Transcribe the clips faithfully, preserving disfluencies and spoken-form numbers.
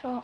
To.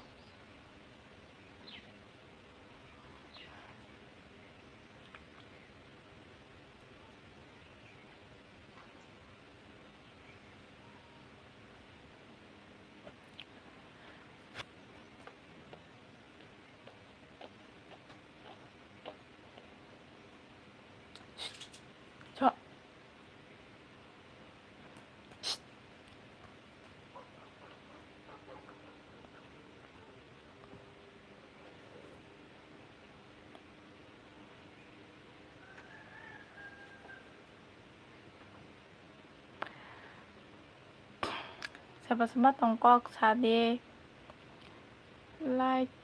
Saba saba tong kok sa di. Light.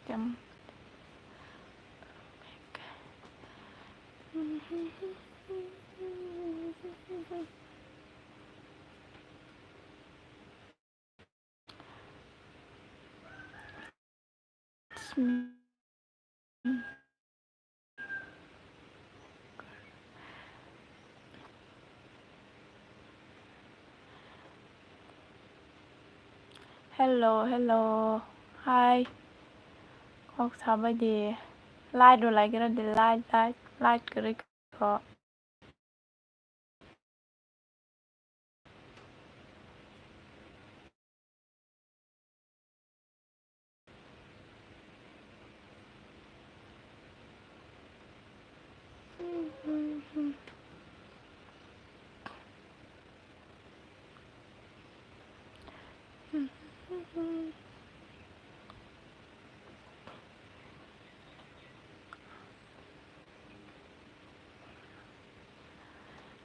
Jam. Hello, hello. Hi. Kok sabai di. Light rw lai gra di, light, light, light kwrwi kho.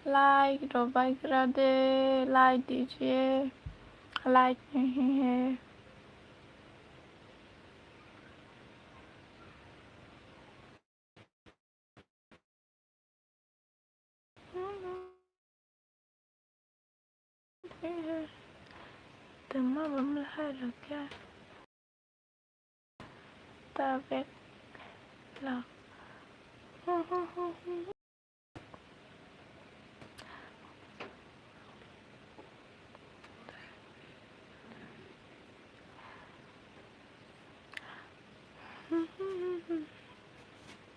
Like rw bai gra de, like dijiye, like. Tama bam lahai lo kya? Tabek lo.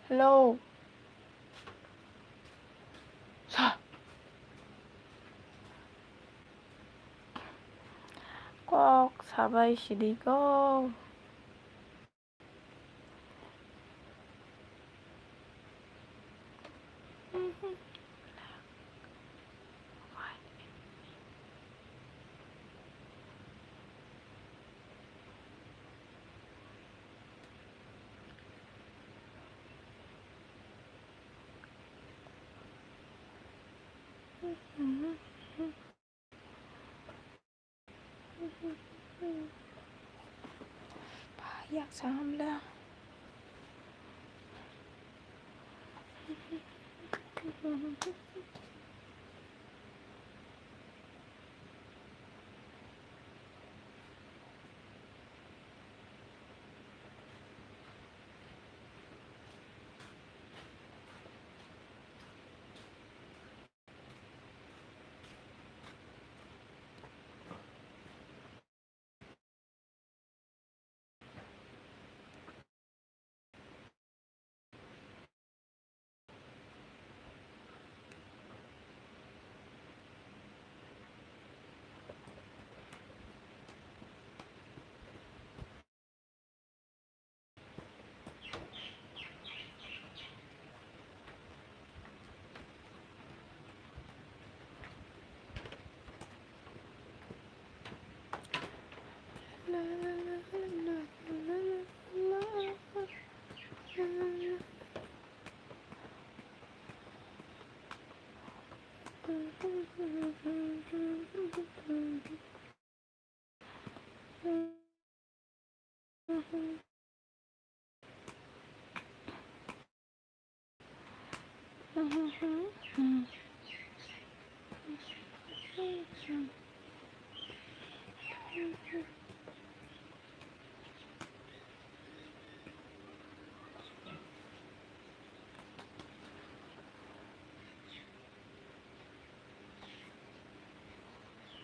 Hello. Sa. Kok sabai sidi go. Yak saham le.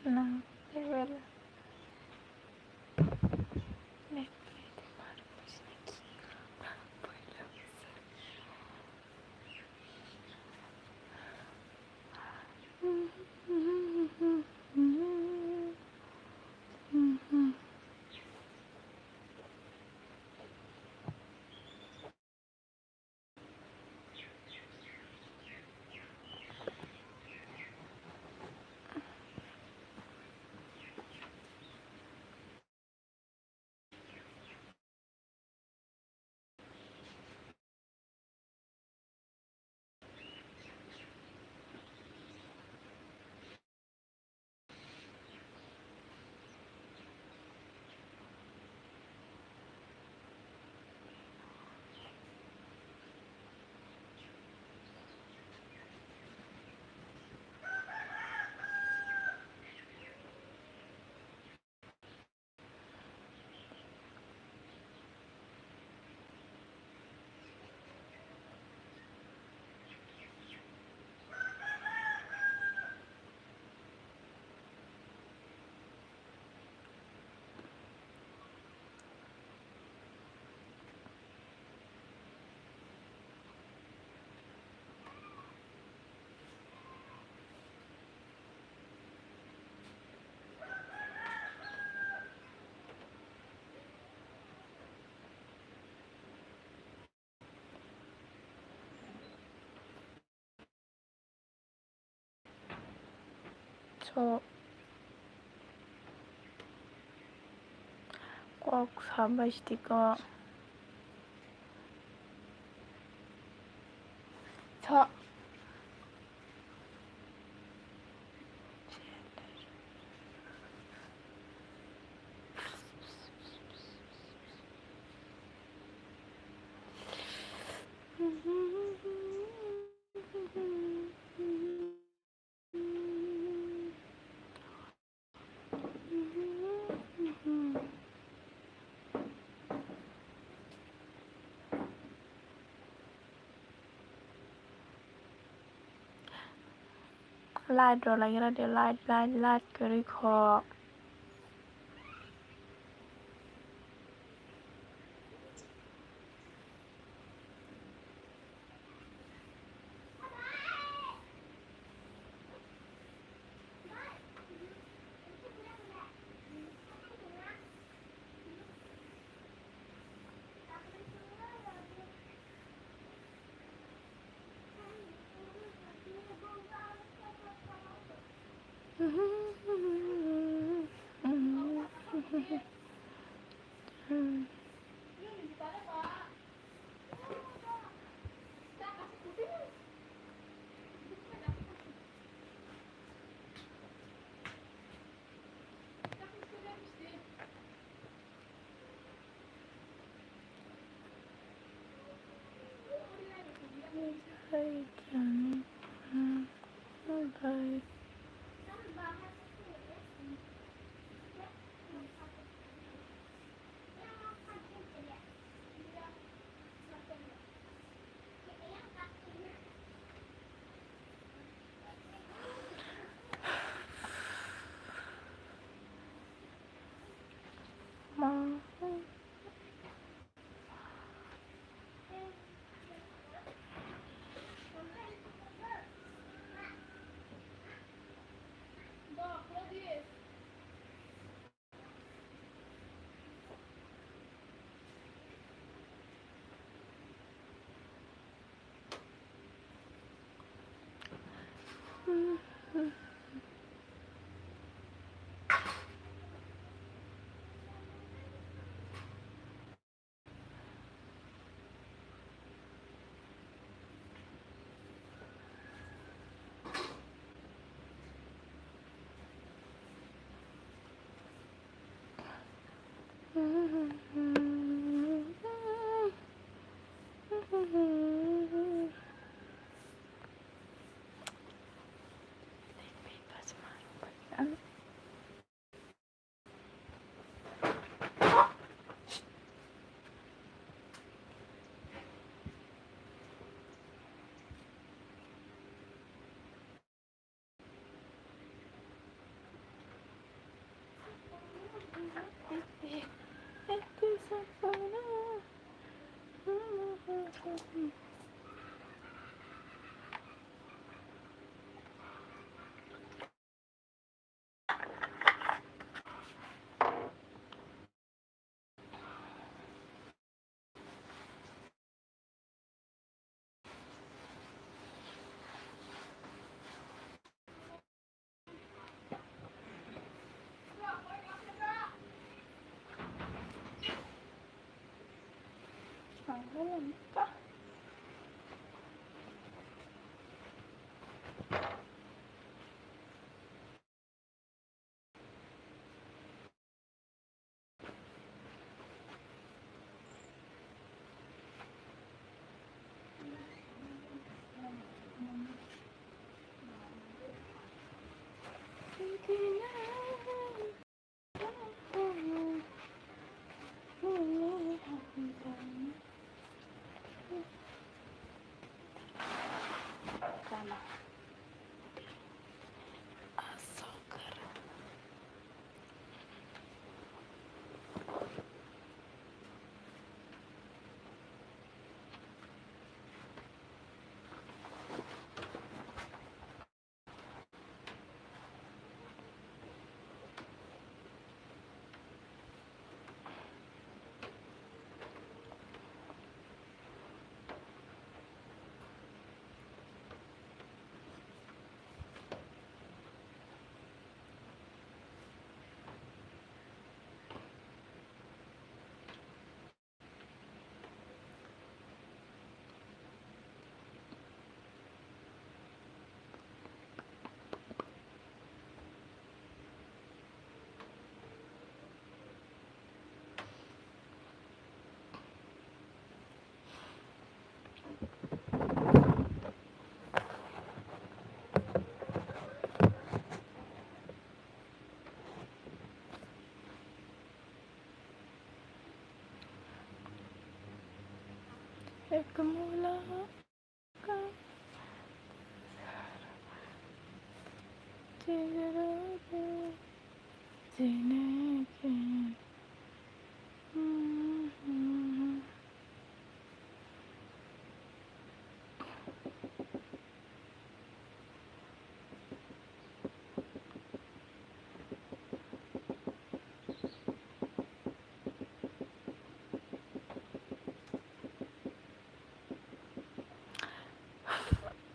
Nang tebel So, kok sabai sitiko. So. Light rw lai gra de, light, light, light kwrwi kho.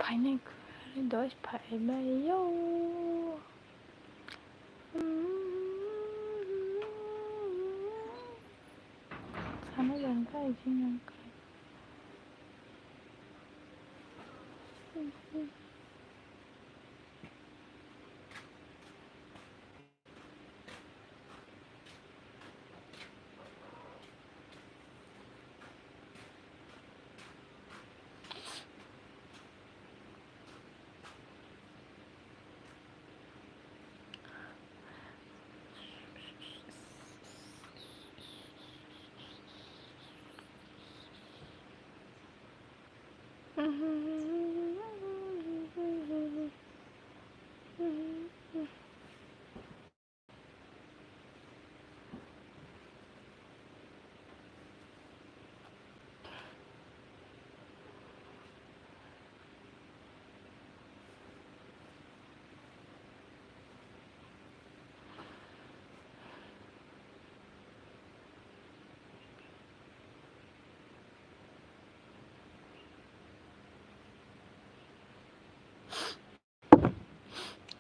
Phainai kwrwi dos phaibaio. Sana jan khai jin jan khai.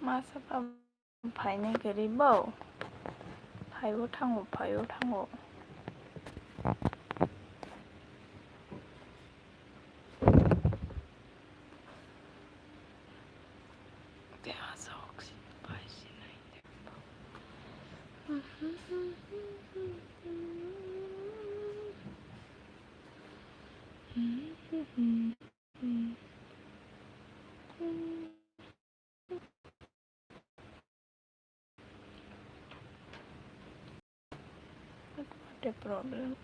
Masa pa phainai kwrwi bo. Phaibo thango, phaibo thango. What a problem.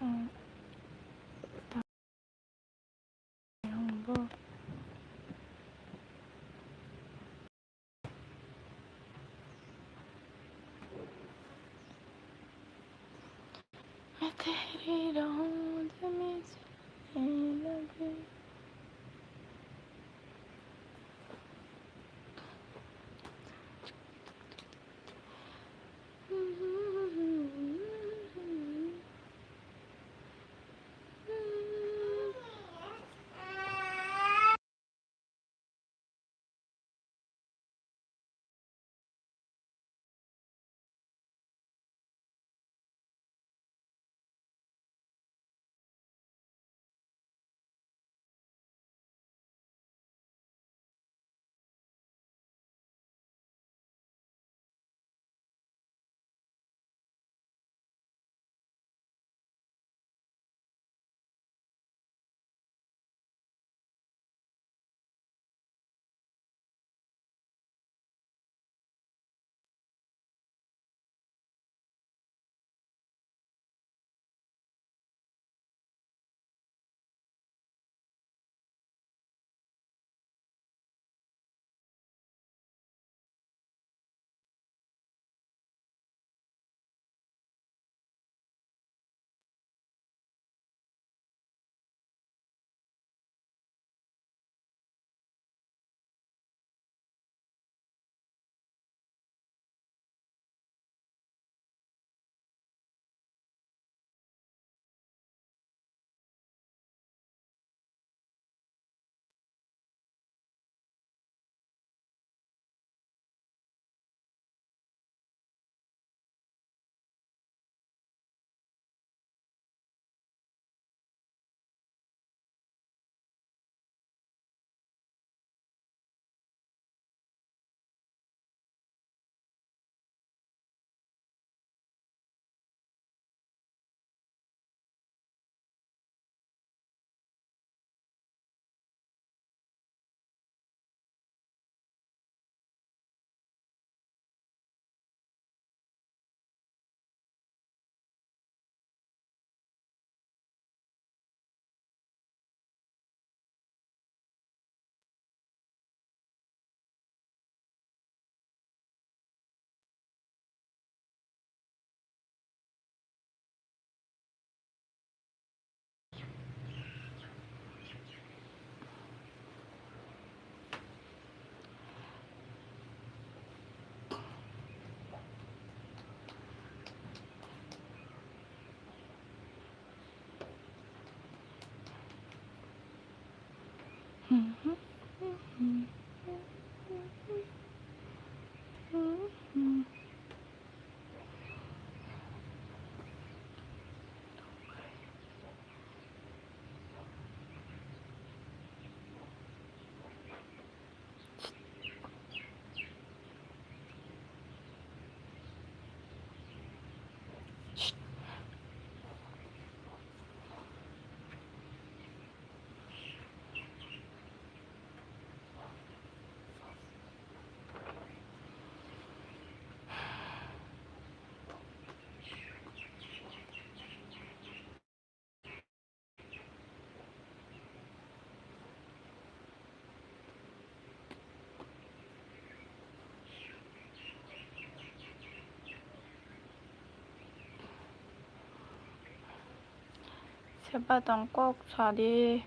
Seba tong kok sadi.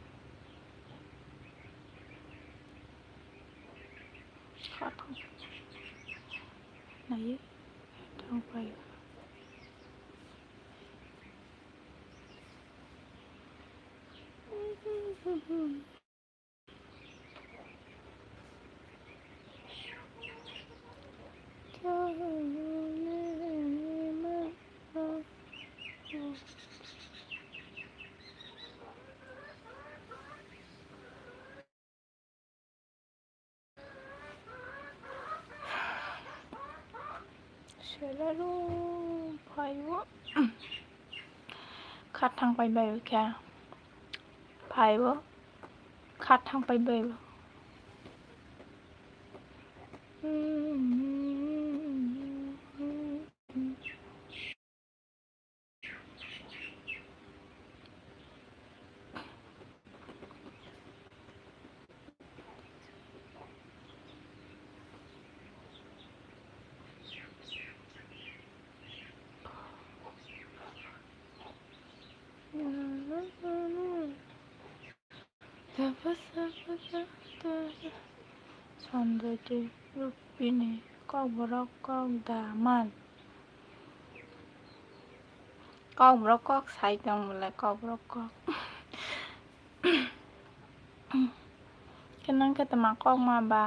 Nai, tong pai. Selalo phaio. Kha thang pai bai kha. Phaio. Kha thang pai bai. Sonjoti Rupini kokborok kok da man. Kokborok kok sai tong belai kokborok kok. Khe nang khe tama kok ma ba?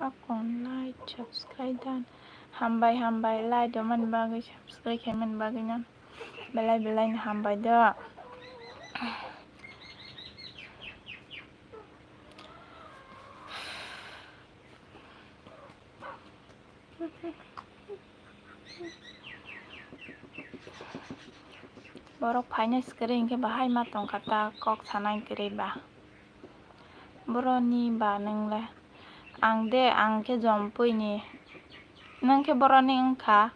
Akon like, subscribe dan. Hambai, hambai, like do man bagwi, subscribe khai man bagwi no. Belai, belai no hambai do. Borok phaina sikiri hinkhe bahai ma tongkha ta kok sanai kwrwi ba. Boroni ba nwng le? Ang de, ang khe Jompui ni. Nwng khe boroni wngkha?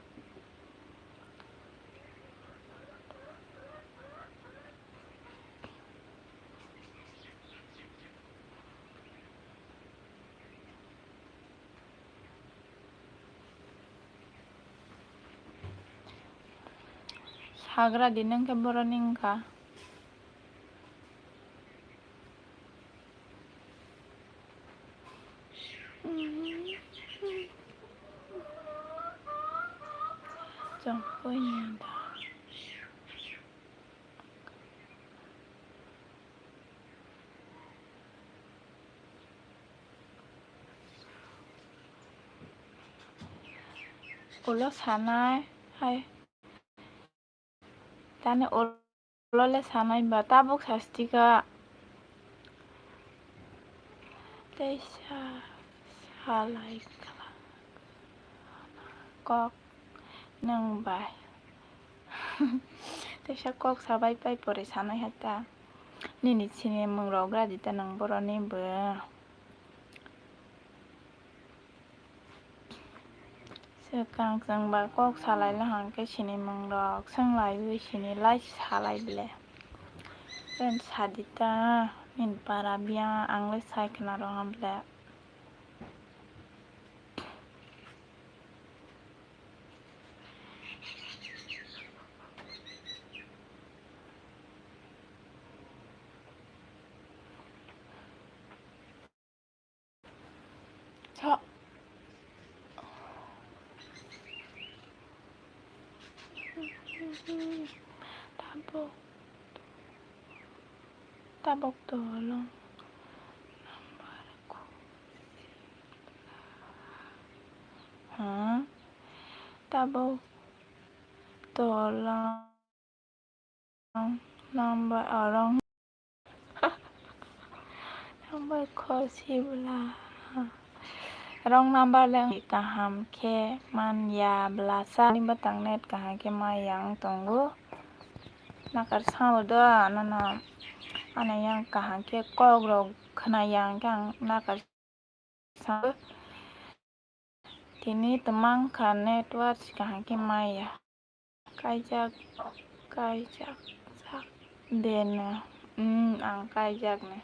Sagra di nwng khe boroni wngkha. Chongpoi ni da. Ulo sanai hai. Tani ulo le sanai ba tabuk sasti ka. Tei sa, salai kha. Kok nwng bai. Teisa kok sabai pai pore sanai hai ta. Nini sini mung rok gra di ta nwng boroni bo. Swkang chwng ba kok salai la hwnkhe sini mung rok swng lai wi sini lai salai ble. Ben sadi ta nini para biya ang le sai khna rw ham ble. Sa- Tabuk. Tabuk tolong number ko. Ha? Tabuk tolong number, ah, wrong. Number ko si bwla. Wrong number le kaham khe man ya bwlasa. Ani bwtang net kaham khe ma yang tongo. Nakar sao do, nono ano yang kaham khe kok rok khna yang khe ang nakar sao. Tini twmang kha network kaham khe maya. Kaijak, kaijak, jak de no. Hmm, ang kaijak ni.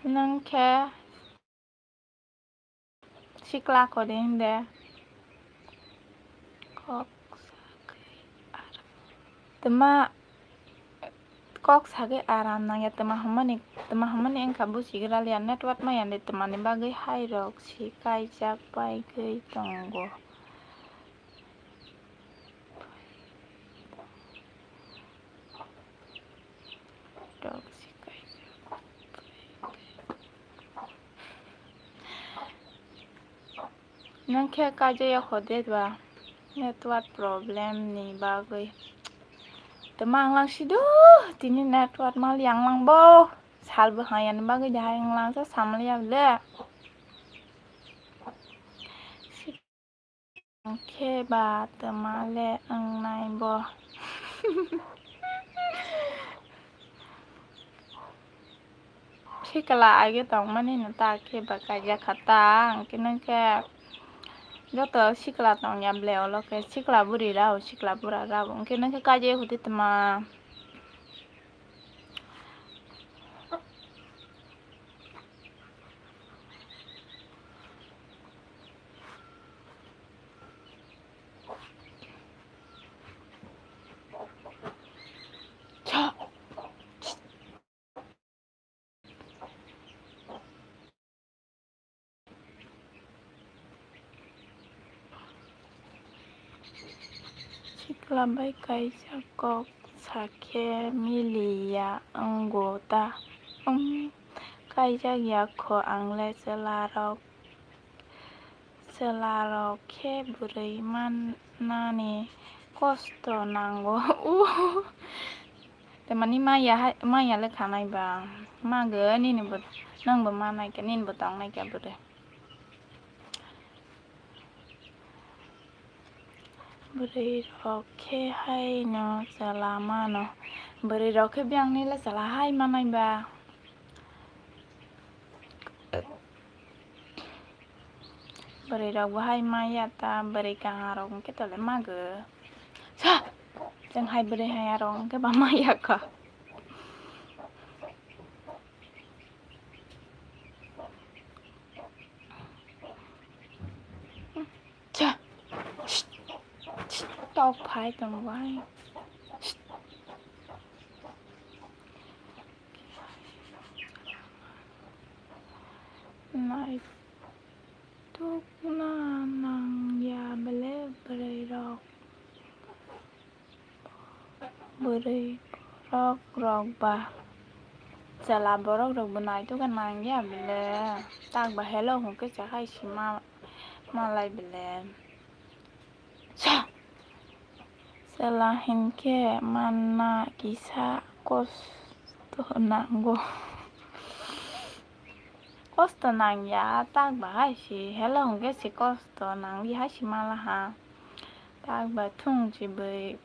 Nwng khe sikla kode hinde. Kok sagwi aram. Twma kok sagwi aram nangya, twma hwnmani, twma hwnmani wngkha busigra liya network maya de twmani bagwi hai rok si kaijak paigwi tongo. Nwng khe kaijaya kho de ba network problem ni bagwi. Twma ang lang sidu tini network mal yang lang bo sal bo haya ni bagwi de hai ang lang sa samli ya le. Khe ba twma le wngnai bo. Sikla age tongmani no ta khe ba kaijak kha ta, hwnkhe nang khe joto sikla tongya ble olo khe sikla bwrwi rao sikla bura rao hwnkhe nang khe kaijak hudi twma. Sikla bai kaisa kok sakhe miliya wngo ta? Wng, kaijak ya kho ang le chwla rok. Chwla rok khe bwrwi mannani kosto nango. Tamani maya hai, maya le khanai ba. Mago nini bo, nang bo manai khe, nini bo tongnai khe bwrwi. Bwrwi rok khe hai no chwla mano. Bwrwi rok khe biyang ni le chwla hai manai ba. Bwrwi rok bo hai maya ta, bwrwi kaham rok hwnkhe tole mago. Sa! Chwng hai bwrwi hai aro hwnkhe ba maya kha. Cha! Tok phai tongo ai. Naitukna nangya bele bwrwi rok. Bwrwi borok rok ba chwla borok rok bo naitukna nangya bele. Tak ba hello hwnkhe cha hai si ma, malai bele. Sa! Chwla hinkhe manna kisa kosto nango. Kosto nangya, tak bahai si, hela hwnkhe si kosto nangli hai si mala ha. Tak ba thung si bai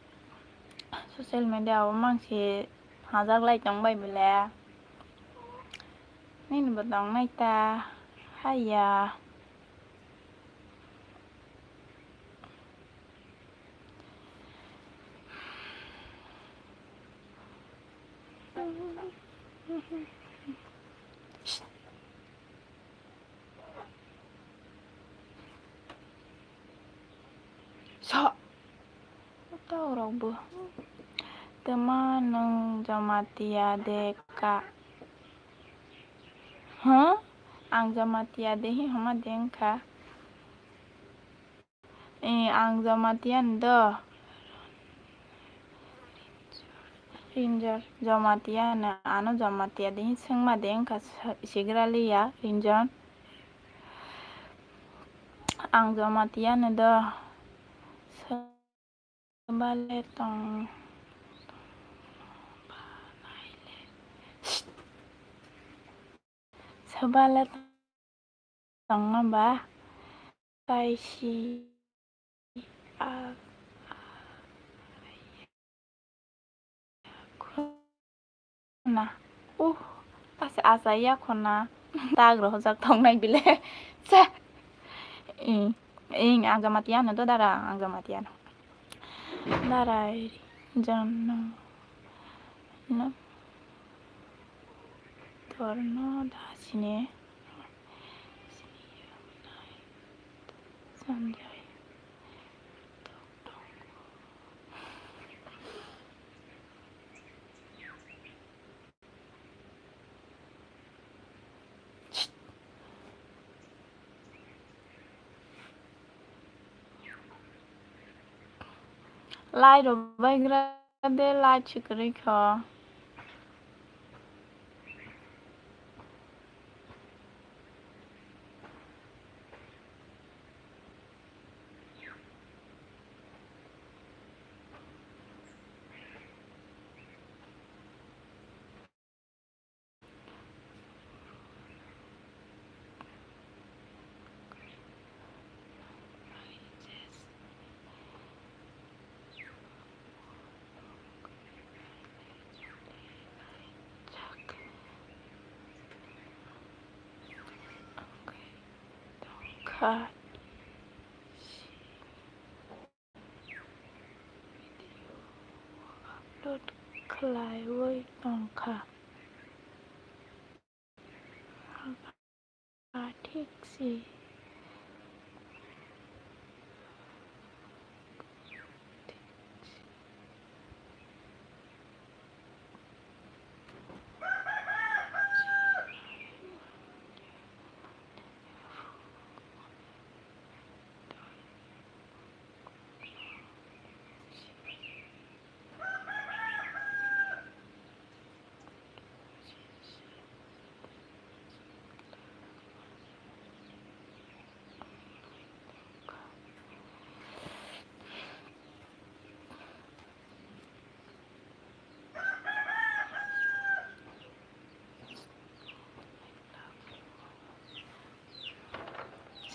social media o mang si hajak lai tong bai bele. Nini bo tong nai ta, haiya. Sa. Tao rok bo. Tama nwng Jamatia de ka? Huh? Ang Jamatia de hi hama de wngkha? Eh, ang Jamatia ni do. Rinjar Jamatia no, ano Jamatia de hi swngma de wngkha, sigraliya Rinjan. Ang Jamatia ni do. Bale tong, swbale tongma ba kaisi a, a, na. Uh, asa, asa ya khona. Tag rohojak tongnai bile. Sa. Ing, ing, ang Jamatia no do dara, ang Jamatia no. Dara, jon no. No. Tor no da sini. Sanjay. Lai rw bai gra de, lai chikrwi kho. Kha. Video upload khlaiwi tongkha. Ah, thik si.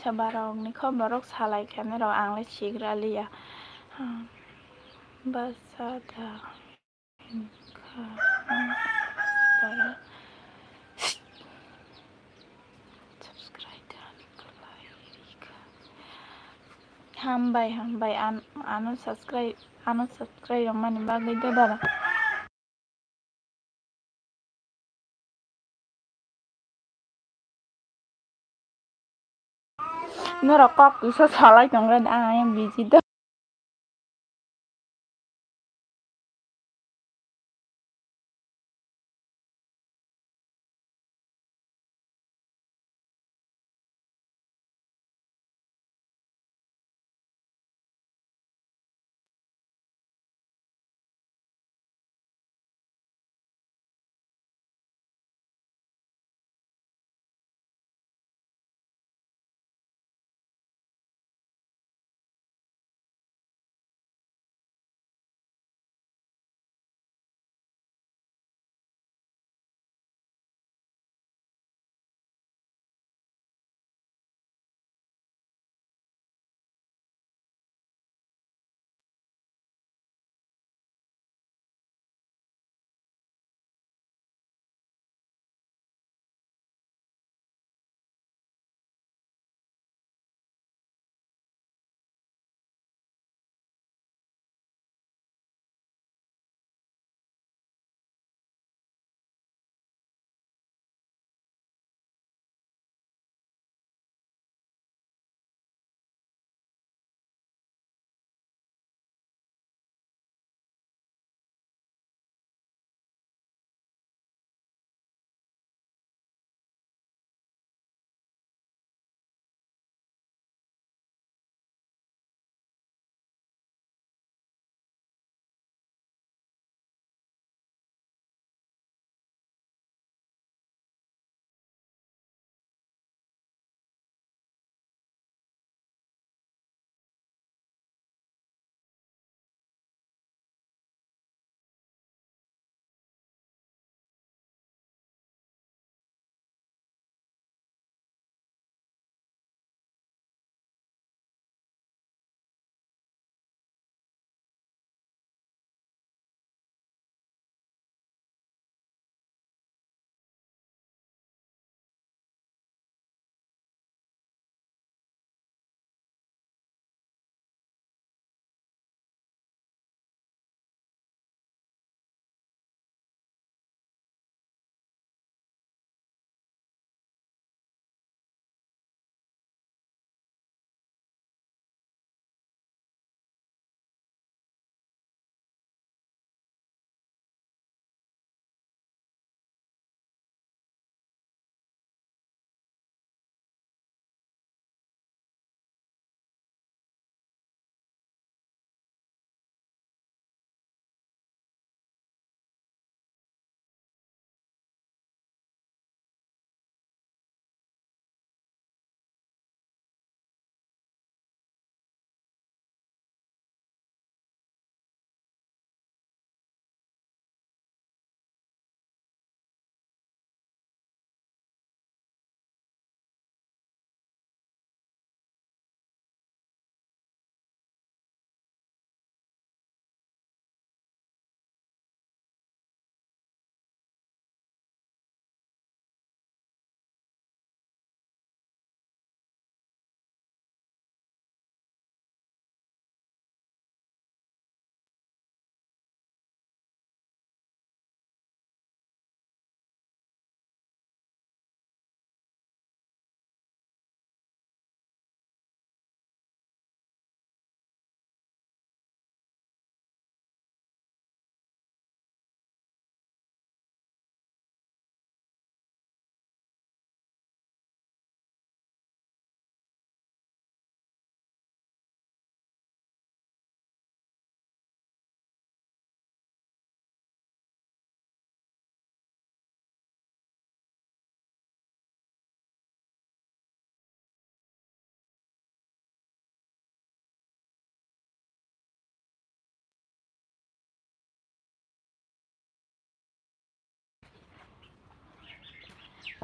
Sa borokni kho borok salai kha nai rok, ang le sigra liya. Bwsa da wngkha borok. Subscribe khlai rikha. Hambai, hambai, an-, ano subscribe, ano subscribe rwmani bagwi do dara. Norok kok kisa salai tongo, ang ayang busy do.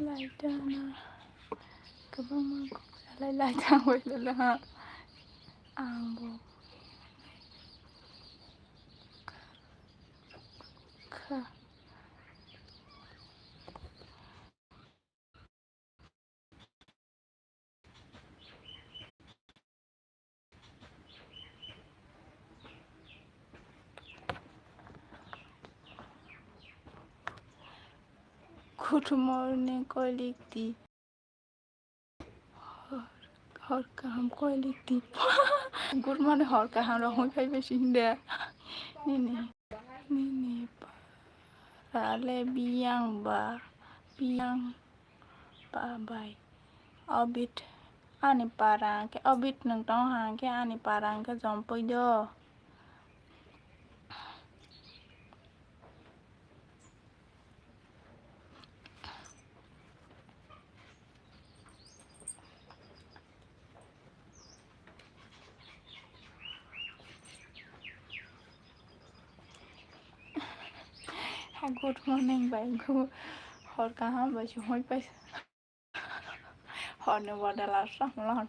Laidana kwbangma kok salai lai thangbai lala ha. Ang bo kha. Good morning, koilik di. Hor, hor kaham, koilik di. Good morning, hor kaham, rok hoi phai besi hinde. Nini, nini para le biyang ba, biyang ba bai. Obit, ani para ke obit nung tong hang ke ani para ke jompoi do. Good morning, bai. Hor kaham bai, sumoi pai. Horni bodol aswk lon.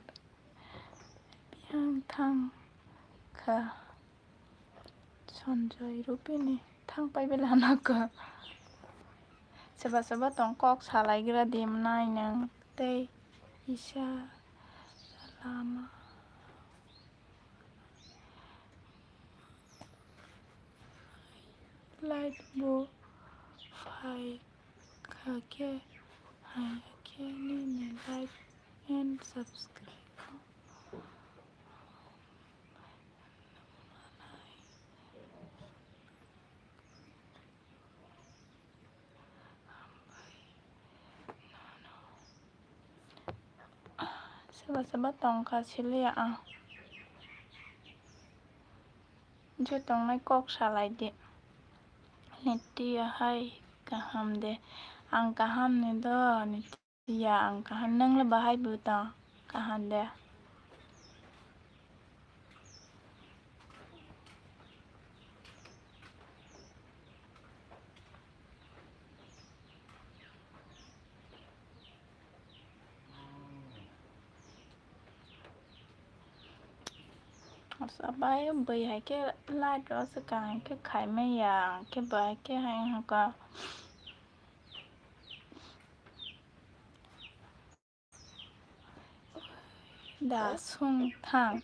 Biyang thang kha. Sanjay Rupini thang pai bela naka. Seba seba tong kok salai gra dim nai nang tei isa lama. Light bo phai kha khe, hai khe nini like and subscribe. Seba seba tongkha siliya ang. Je tongnai kok salai di. Nitiya hai kaham de. Ang kaham ni do, nitiya ang kaham. Nang le bahai bu tong kaham de. Asa bai bui hai khe light rok se kaham khe khai manya, khe bai khe hai hwnka. Da sung thang.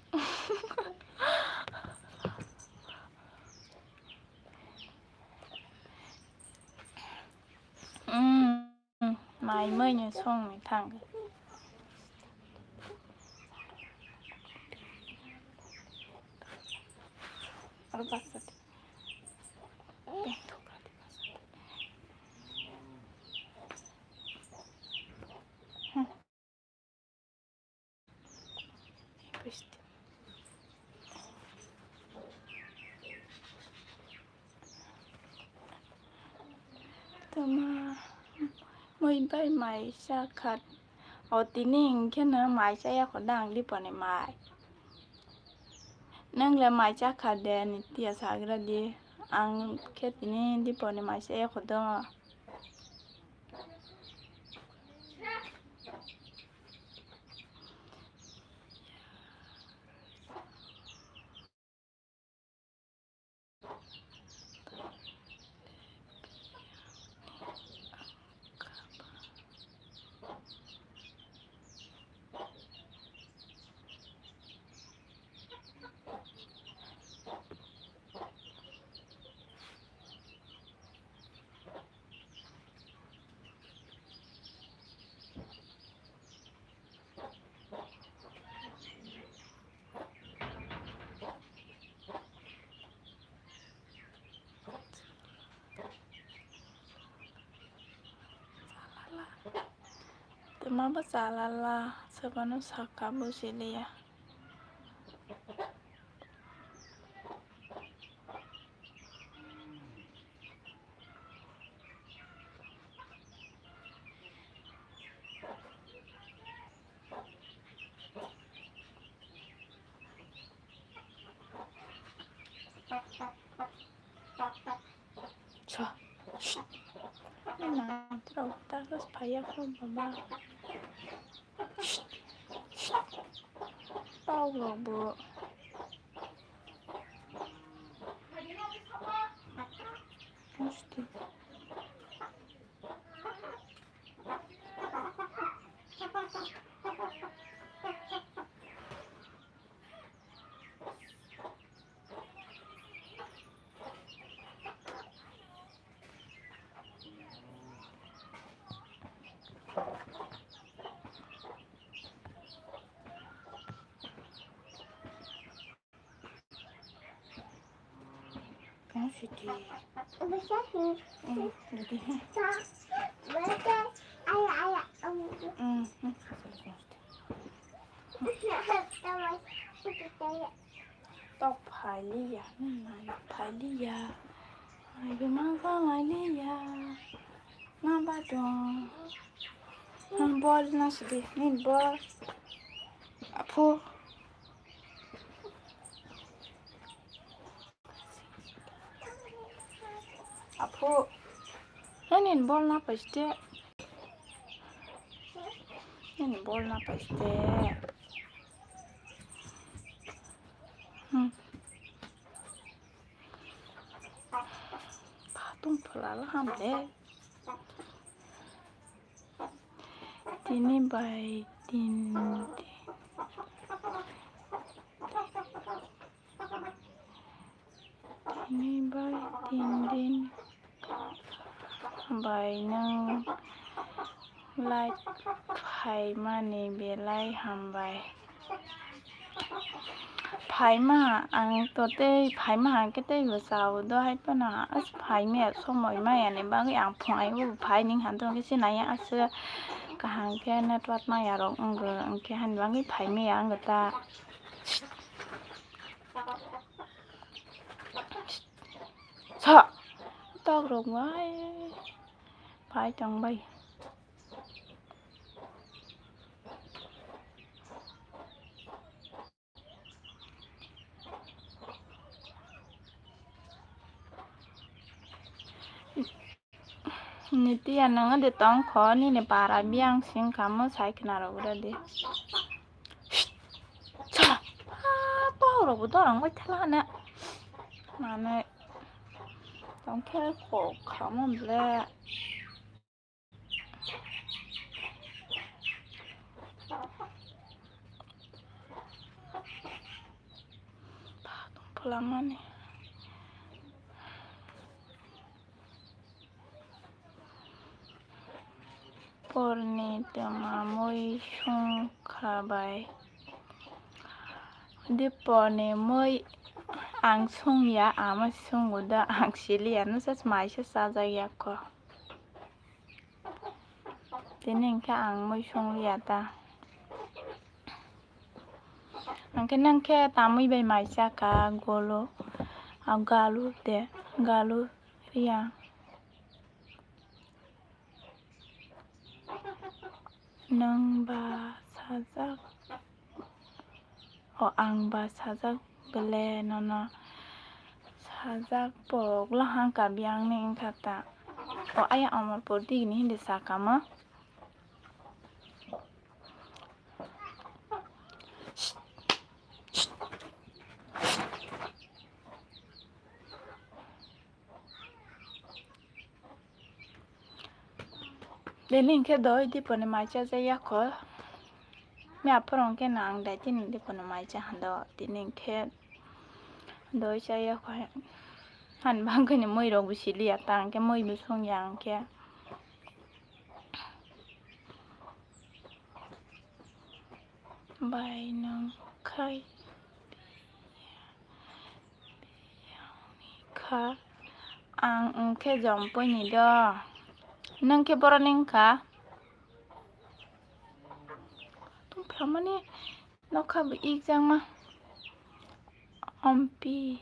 Mm, mai mui ni sung ni thang. Aro basta. Tama mui bai mai cha kha. O tini hwnkhe no mai cha ya kho dang diponi mai. Nwng le mai cha kha de, Nitiya sagra di. Ang khe tini diponi mai cha ya kho do. Tama bo chalala, sabano saka bo siliya. Cha. Shh. Ina, tira Takas phaiya kho baba. Tok rok bo. Musti. Kan siti. Bisa sih. Hmm, jadi, hmm. Bisa. Bisa. Ayah, ayah. Hmm, hmm. Tok phaliya, hmm, phaliya. Ayo, ma phaliya. Ma ba dong. Hmm, bol na sidi, hmm, bol. Apo. Apo. Nini bol na paiste. Nini bol na paiste. Hmm. Patung phalala hamle. Tini bai tin din. Tini bai tin din bai nwng light phaimani belai hambai. Phaima ang to tei phaima hangkhe tei bo chao do hai phano as phaimaya somoi maya ni bagwi ang phunai bo phai ning han tongkhe sinaya as kaham khe network maya rok wngkhe hani bagwi phaimaya ang ta. Sa tok rok bai pai tong bai. Nitiya nang de tong kho nini para biyang sing kamo sai khna rok ura de. Sa, ah, to rok bo dorong bai thala ne. Mane tong khe kho khamo ble. Pha tong phalamani. Porni twma mui sung kha bai. Di porni mui ang sung ya, ama sung uda ang sili ya, no sas mai se sajak ya ko. Tini hwnkhe ang mui song liya ta. Hwnkhe nang khe tamwi bai mai cha kha golo, a galu de, galu riya. Nwng ba sajak. O ang ba sajak bele nono sajak pok lahang ka biyang ni wngkha ta. O ayang Amarpur digini hindi sakamo. Tini hwnkhe doi diponi mai cha jaya kho. Me aphuru hwnkhe nang dai tini diponi mai cha hando. Tini hwnkhe doi cha ya kho. Han bangkhe ni mui rok bisi liya ta hwnkhe mui bo song ya hwnkhe. Bai nwng khai. Kha ang wngkhe Jompui ni do, nwng khe borok ni wngkha. Tongphlamani nokha bo ikjakma. Ompi.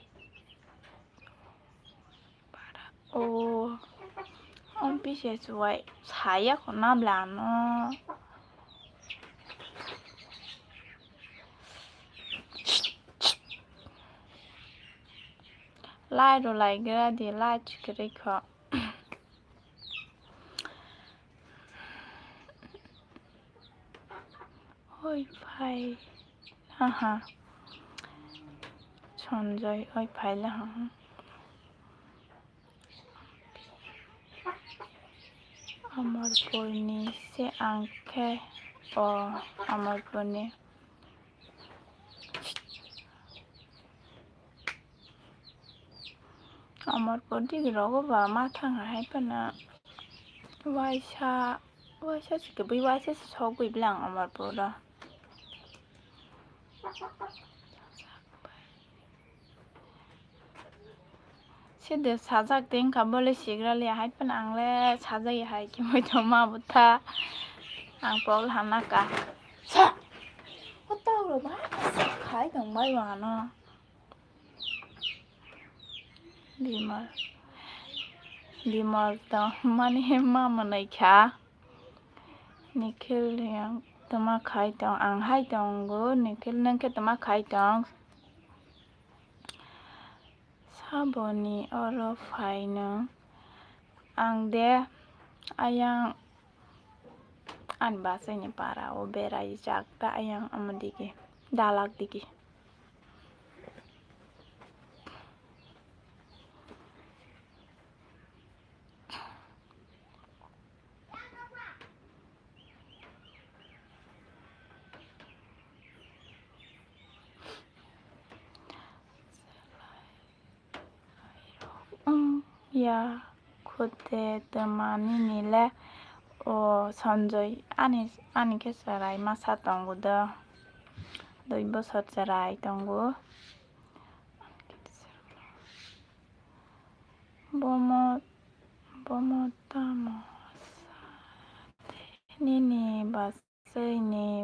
O, o pisa chuwai saya khorna bla ano. Lai rw lai gra di, lai chwkri kho. Oi phai. Aha. Sanjay, oi phai la ha. Amarpurni se ang khe o Amarpurni. Amarpur digi rogo ba ma thang hai phano waisa, waisa se kwbwi waisa se sogwi bwlang Amarpur o. Side sajak tengkha bole sigrali hai phano ang le sajai hai kimoi tongma bwtha ang pok hamna ka. Sa. O tau ro ba khai tong bai wano. Bimal. Bimal tong mani ma mwnai kha. Nikhil yang tama khai tong, ang hai tongo, Nikhil nang khe tama khai tong. Saboni oro phaino ang de ayang ani basaini para o berai jak ta ayang omo digi dalak digi. Wng ya khode twma nini le o Sanjay ani, ani khe chwrai masa tongo do, dui bosor chwrai tongo. Bomo, bomo tamo sa de nini bas Chwini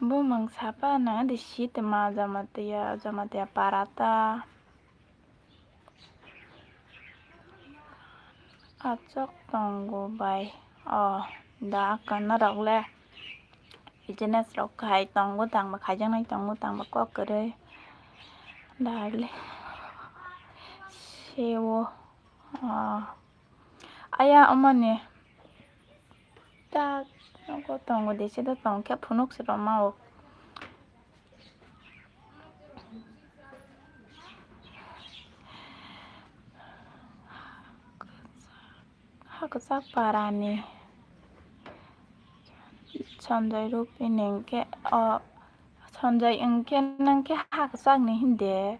bumung sapa nang de si tma Jamatia, Jamatia para ta. Achok tongo bai. O da kana rok le. Business rok khai tongo tangba khaijaknai tongo tangba kok kwrwi. Darling. Sewo. O. Aya omoni tak nogo tongo de sida tong khe phunuk se rwma o. Hakwchak parani Sanjay Rupini hwnkhe o Sanjay hwnkhe nang khe hakwchakni hinde.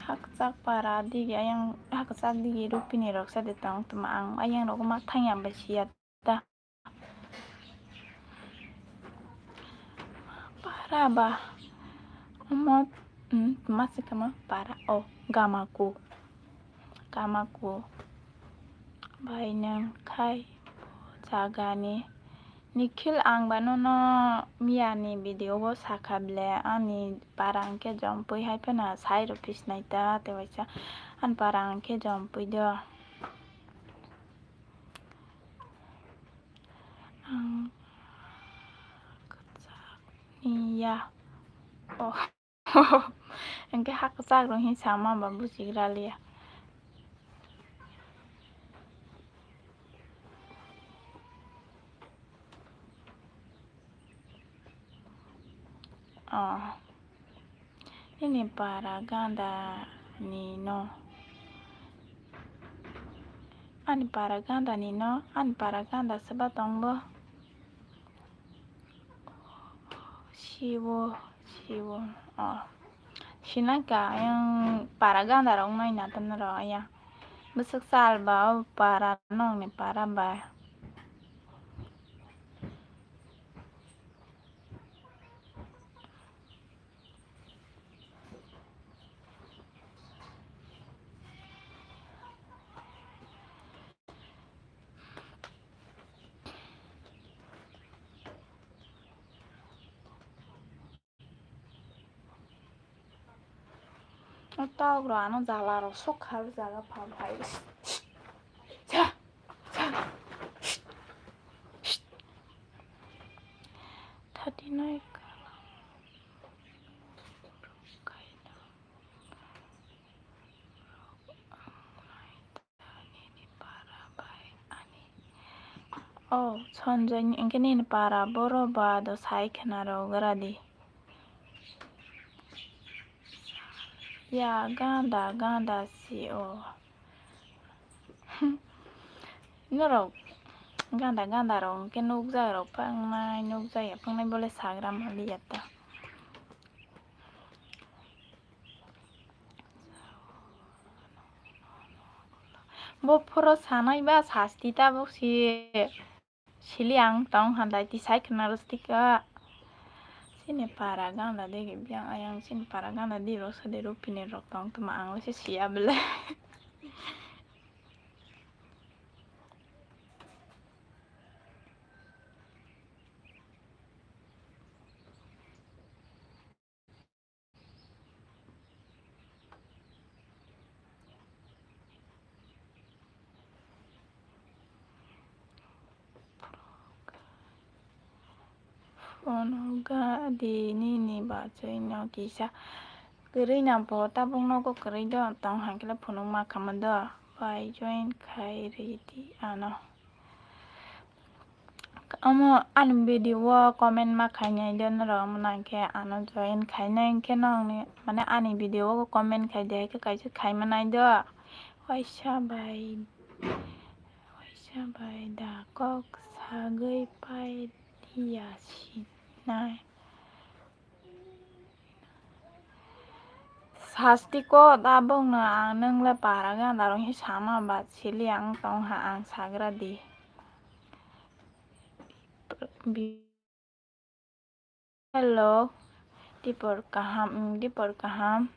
Hakwchak para digi ayang hakwchak digi Rupini rok sa de tong tuma ang ayang rok ma thangya bai siya ta. Para ba omo, hmm, ma se kama para o Gamaku. Kamaku bai nang khai jagani. Nikhil, ang ba nono miyani video o sakha ble, ani para hwnkhe jompui hai phano sai rw phisnai ta, tei waisa ani para hwnkhe jompui do. Ang kwchak ni ya. Oh. Hwnkhe hakwchak rok hin sama ba bujigra liya. Oh. Nini para ganda ni no. Ani para ganda ni no, ani para ganda seba tong bo. Siwo, siwo, oh. Sinaka yang para ganda rok nai na tan ro ya. Bwswk sal ba o para nong ni para ba. O tok rok ano jala rok sok kha o jaga pha phai. Cha, cha. Thirty nine kalam. Kaino. Nini para Oh, Sanjay ni, hwnkhe nini para boro ba do sai khna rw gra di. Ya ganda ganda si o. Norok ganda ganda rok hwnkhe nukjak rok phangnai, nukjak ya phangnai bole sagra maliya ta. Bo phoro sanai ba sasti tabuk si sili ang tong handai tisai khna rwstika. Sini para ganda de biyang ayang sini para ganda di rok sade rupini rok tong tuma ang se siya bele. Phunukgwdi nini bachwi no kisa kwrwi na bo tabuk nogo kwrwi do tong hwnkhe phunuk ma khama do bai join khai rwdi ano. Omo ani video o comment ma khainai de norok, omo nangkhe ano join khainai hwnkhe nokni mane ani video o comment khai de hai khe kaisa khai manai do. Waisa bai, waisa bai da kok sagwi pai ya sinai. Sasti ko da bongno ang nwngle para gana rok hi sama ba sili ang tong ha ang sagra di. Hello, dipor kaham, mm, dipor kaham.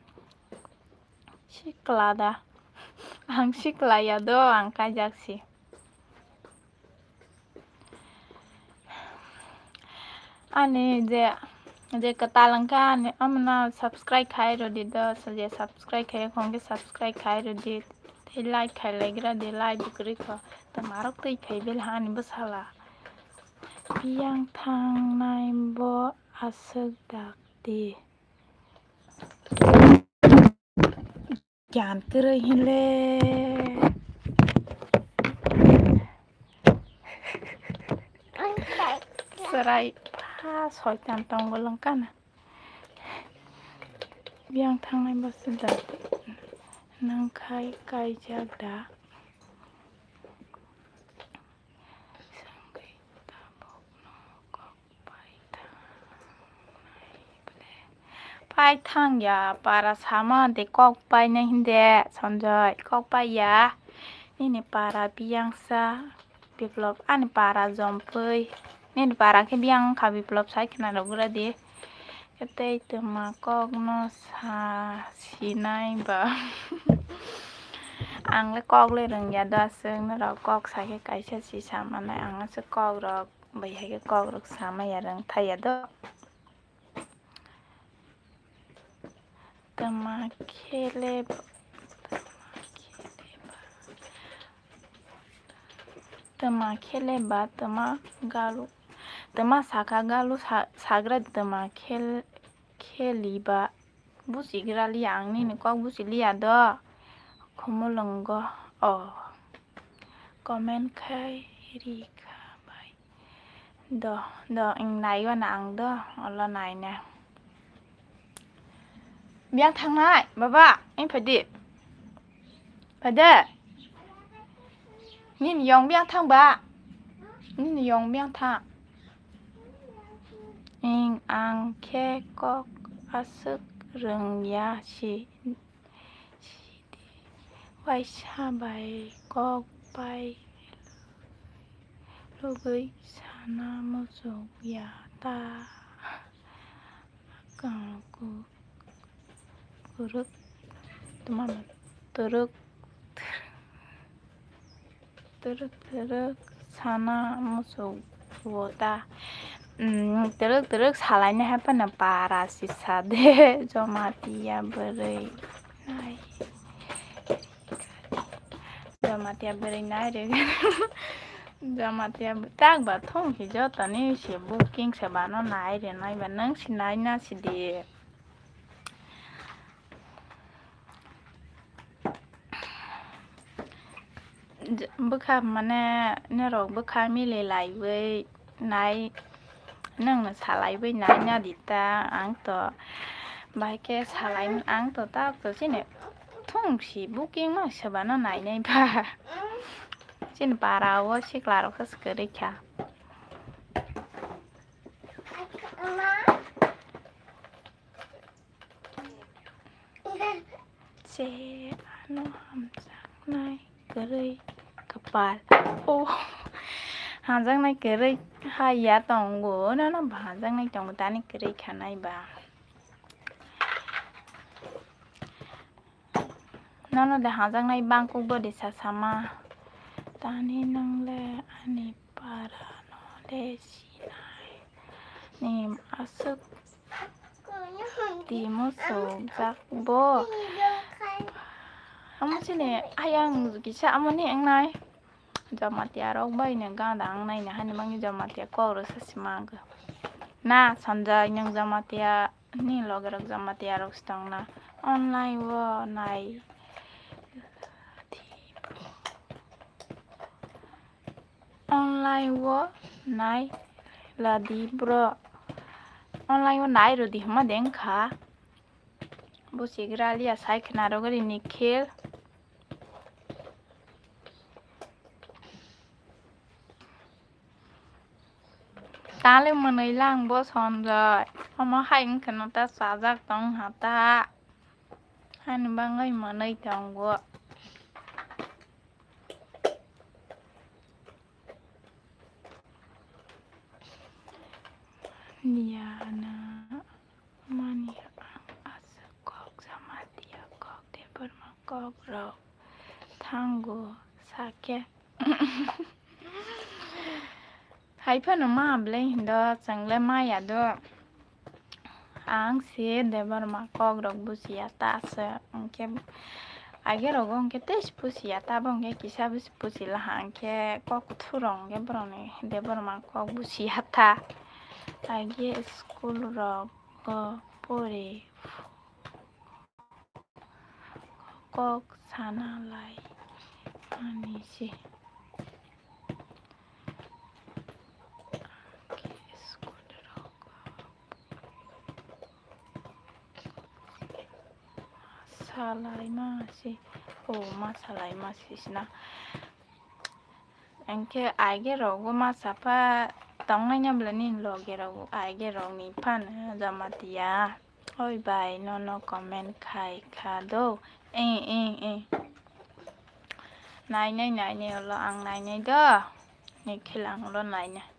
Sikla da. Ang sikla ya do, ang kaijak si. Ani je, je kwtal wngkha ani, omono subscribe khai rwdi do, je subscribe khai khongkhe subscribe khai rwdi, tei like khai laigra di, like bo kwrwi kho, tei marok twi phai bel hani bwsala. Biyang thangnai bo aswk dak di. Gyan kwrwi hinle. Chwrai, ha, soitan tongo lwngkana. Biyang thangnai bo se da. Nang khai kaijak da. Sangwi tabukno kok pai thangnai ble. Pai thang ya, para sama de kok painai hinde, Sanjay, kok pai ya. Nini para biyangsa Biplop, ani para jompui. Nini para khe biyang wngkha Biplop, sai khna rwgra di. Tei twma kokno sa sinai ba. Ang le kok le rwngya do aswk, norok kok sa khe kaisa si sa manai, ang aswk kok rok bai hai khe kok rok sa maya rwng thaya do. Twma khele ba, twma khele ba, twma khele ba, twma galu, twma saka galu sa-, sagra twma khel-, kheli ba. Buchigra liya ang nini kok buchi liya do. Khumulwngo, oh. Comment khai rikha bai. Do, do, wng naiwa na ang do, olo naina. Biyang thangnai, baba, wng phaidi. Phaidi. Nini yong biyang thang ba? Nini yong biyang thang. Wng ang khe kok aswk rwngya si. Sidi waisa bai kok bai lugui sana muchuk ya ta. Kang ku kuruk tuma turuk. Twrwk twrwk sana muchuk o ta. Mm, twrwk twrwk salaini hai phano para sisa de. Jamatia bwrwi nai. Jamatia bwrwi nai re. Jamatia bw-, tak ba thong hi jotoni se booking se bano nai re nai ba nang si nai na si di. Bwkha mane norok bwkha mili laiwi nai, nwngno salaiwi nai nadita ang to. Bahai khe salai ang to tak to chini thung si booking no sebano nainai ba. Chini para o sikla rok khe kwrwi kha. Se ano hamjaknai kwrwi kwpal. O hamjaknai kwrwi ha ya tongo, nono bo hamjaknai tongo, tani kwrwi khanai ba. Nono de hamjaknai bangkuk bodi sasama. Tani nwngle ani para no de sinai. Ni aswk timo sokjak bo. Amo chini ayang kisa amoni wngnai. Jamatia rok bai no gada wngnai ni hani mangi Jamatia kok rw sasi mango. Na Sanjay nwng Jamatia ni loge rok Jamatia rok se tong na. Online o nai. Online o nai ladi bro. Online o nai rwdi hwnma de wngkha. Bo sigra liya sai khna rwgwi Nikhil. Tale mwnwi lang bo Sanjay. Omo hai wngkhe no ta chajak tong ha ta. Hani bangwi mwnwi tongo. Niya na mani ang aswk kok Jamatia kok Debbarma kok rok thango sakhe. Hai phano ma ble hindo chwngle maya do. Ang se Debbarma kok rok bujiya ta se, hwnkhe age rogo hwnkhe tei se bujiya ta, bo hwnkhe kisa buji laha, hwnkhe kok thurong hwnkhe borokni Debbarma kok bujiya ta. Age school rogo pore kok sana lai mani se. Salai ma se, o ma salai ma se sina. Hwnkhe age rogo ma sapa tongnai na bwle nini loge rogo age rok ni phano Jamatia. Oi bai, nono comment khai kha do. Eh, eh, eh. Nainai, nainai, ulo ang nainai do. Nikhil ang ulo nainai.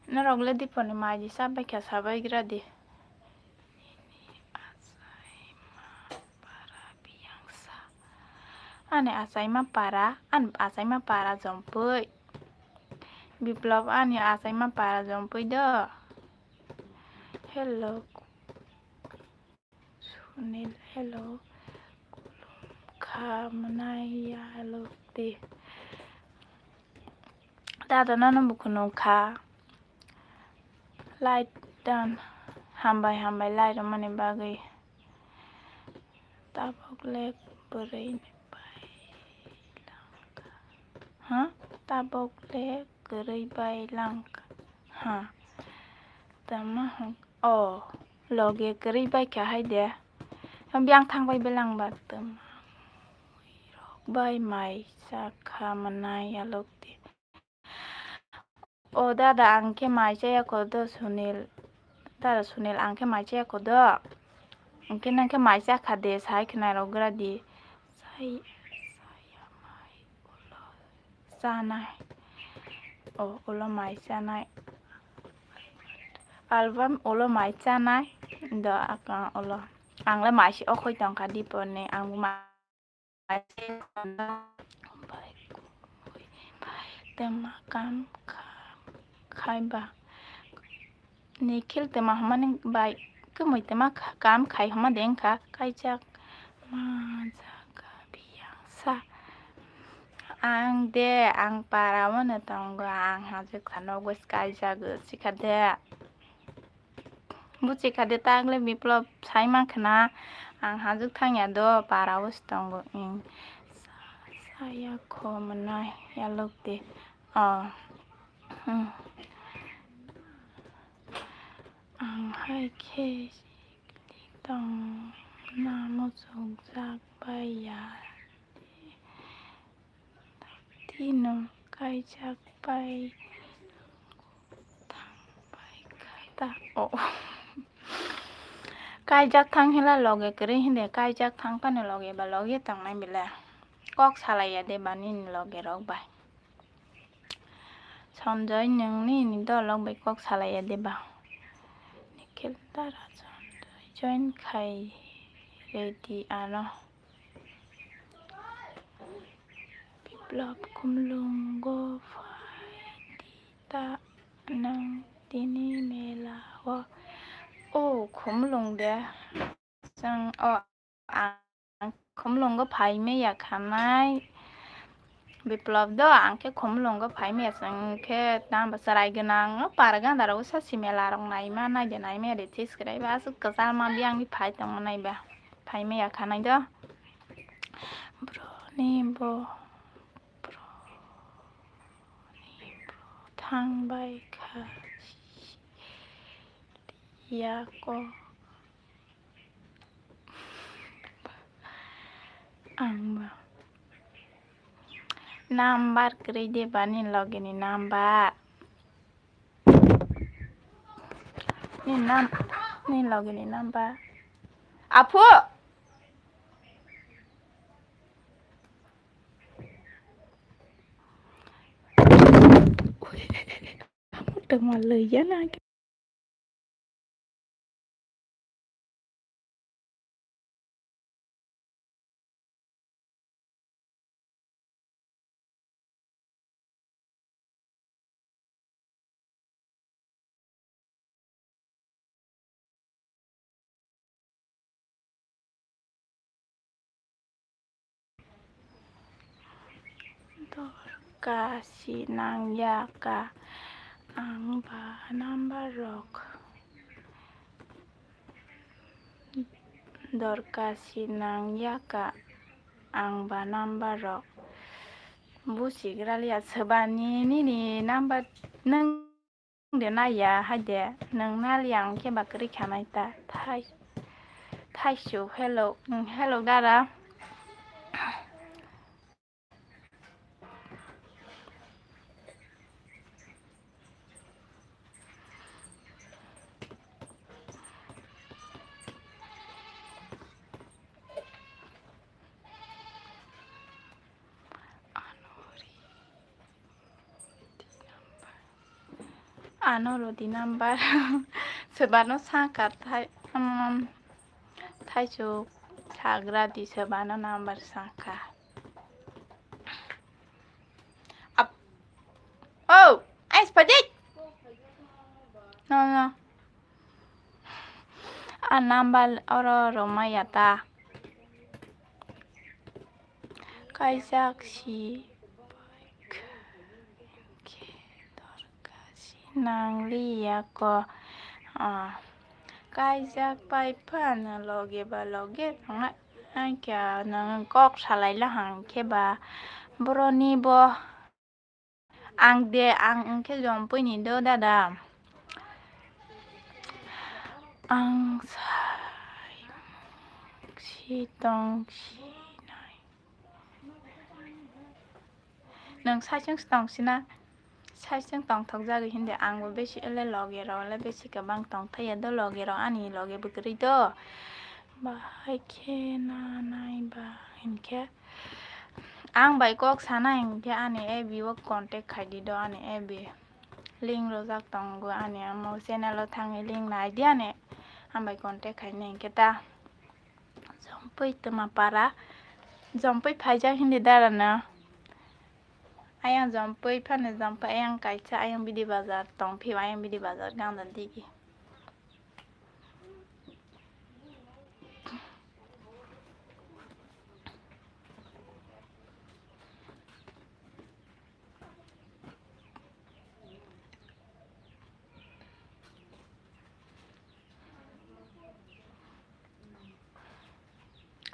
Norok le diponi mai di sabai kha, sabai gra di. Nini achaima para biyangsa. Ani achaima para, ani achaima para jompui. Biplop ani achaima para jompui do. Hello. Sunil, hello. Khulum kha mwnai ya, hello de. Dada, nono bo khunuk kha. Light dan. Hambai, hambai, light rwmani bagwi. Tabok le kwrwi bai langkha. Ha? Tabok le kwrwi bai langkha. Ha. Tama hwn. O, loge kwrwi bai kha hai de. Biyang thang bai belang ba tama. Rok bai mai cha kha mwnai alok de. O dada, ang khe mai cha ya kho do Sunil. Dada Sunil, ang khe mai cha ya kho do. Ang khe nang khe mai cha kha de, sai khna rok gra di. Sai, sai ya mai. Chanai. O, ulo mai chanai. Album ulo mai chanai. Do aka ulo. Ang le mai si okhoi tong kha dipor ni. Ang bo mai tema kam kha-, khai ba. Nikhil tema hwnmani bai kwmwi tema kha-, kam khai hwnma de wngkha, kaijak ma jaga biyang sa. Ang de, ang para o no tongo, ang hajwk sano bo kaijak sikha de. Buchi kha de ta le Biplop sai mankha, ang hajwk thang ya do, para o se tongo. Ing saya kho mwnai yalok de. Oh. Hmm. Ang hai khe sikli tong na muchuk jak bai ya. Tino kaijak bai thang bai kha ta. Oh. Kaijak thang hila loge kwrwi hinde, kaijak thang phano loge ba loge tongnai bile. Kok salai ya de ba nini loge rok bai. Sanjoy, nwng nini dolok bai kok salai ya de ba? Nikhil Dara Sanjoy join khai redi ano. Biplop, Khumlungo phai di ta nwng tini mela o. O Khumlung de. Chwng o ang Khumlungo phai maya khanai. Biplop do ang khe Khumlungo phai maya, chwng khe tamo chwrai gwnang o para ganda rok sa si mela rok naima nai de naima de this kwrai ba aswk kwchal ma biyang ni phai tongma nai ba. Phai maya khanai do. Bro ni bo, bro ni bo thang bai kha ya ko. Ang ba. Number kwrwi de ba ni loge ni number. Ni nam, ni loge ni number. Aphu. Tongma lei ya na. Dorka si nang ya ka ang ba number rok. Dorka si nang ya ka ang ba number rok. Busi graliya sebani nini number nang de naiya hai de, nwng naliya ang khe ba kwrwi khanai ta. Thai, thaisu, hello, mm, hello dara. Ano rodi number sebano saka thai, um, thaichuk sagra di sebano number saka. Ap-, oh, ais padik. No, no. A number oro romaya ta. Kaijak si bai kha, khe dorka si nang liya ko. Ah, kaijak pai phano loge ba loge tongna. Ai khe nwng kok salai la hang khe ba boroni bo. Ang de, ang wngkhe Jompui ni do, dada. Ang sai si tong si nai. Nwng saichung si tong si na? Saichung tong thok jagwi hindi, ang bo besi ele loge rok le besi kwbang tong thaya do, loge rok ani loge bwkrwi do. Bahai khe na nai ba hinkhe. Ang bai kok sana hinkhe ani F B o contact khai di do, ani F B link rojak tongo, ani amo channel o thangwi link nai di ani, ang bai contact khai nai hinkhe ta. Jompui Twmapara, Jompui phaijak hindi dara no. Ayang Jompui phano Jompui ayang kaisa ayang Bidi Bazar tong phio, ayang Bidi Bazar ganda digi.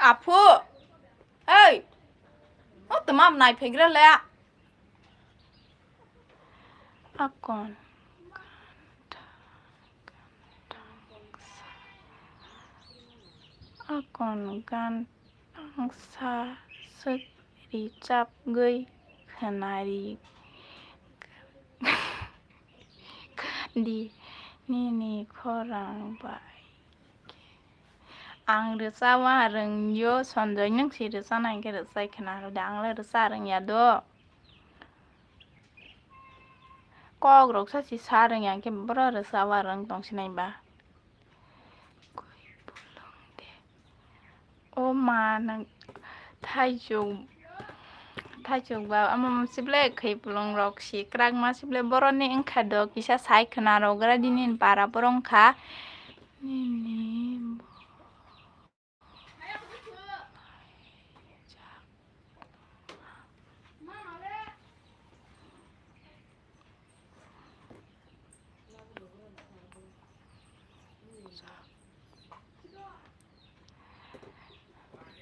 Aphu, hey, o tma nai phegra le. Akon, akon gan tangsa swk richapgwi khwnari. Kandi nini khorang bai. Ang rwchapna rwngyo, Sanjoy, nwng si rwchana hinkhe rwchai khwna rwdi, ang le rwcha rwngya do. Kok rok sa si sa rwngya hinkhe boro rwchapna rwng tong sinai ba. O ma, nang thaichuk, thaichuk ba, omo sible khwi pulung rok si kwrak ma sible boroni wngkha do, kisa sai khwna rok gra di nini para borok wngkha. Nini bo.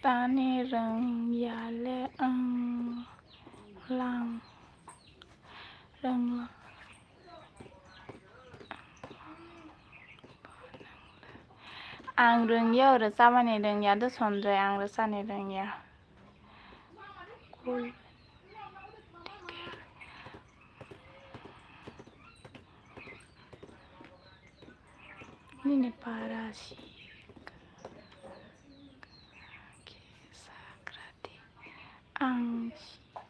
Tani rwngya le wng lang rwngla. Ang rwngya, rwchabani rwngya do Sanjoy, ang rwchani rwngya. Kul. Nini para si khe sakrati. Ang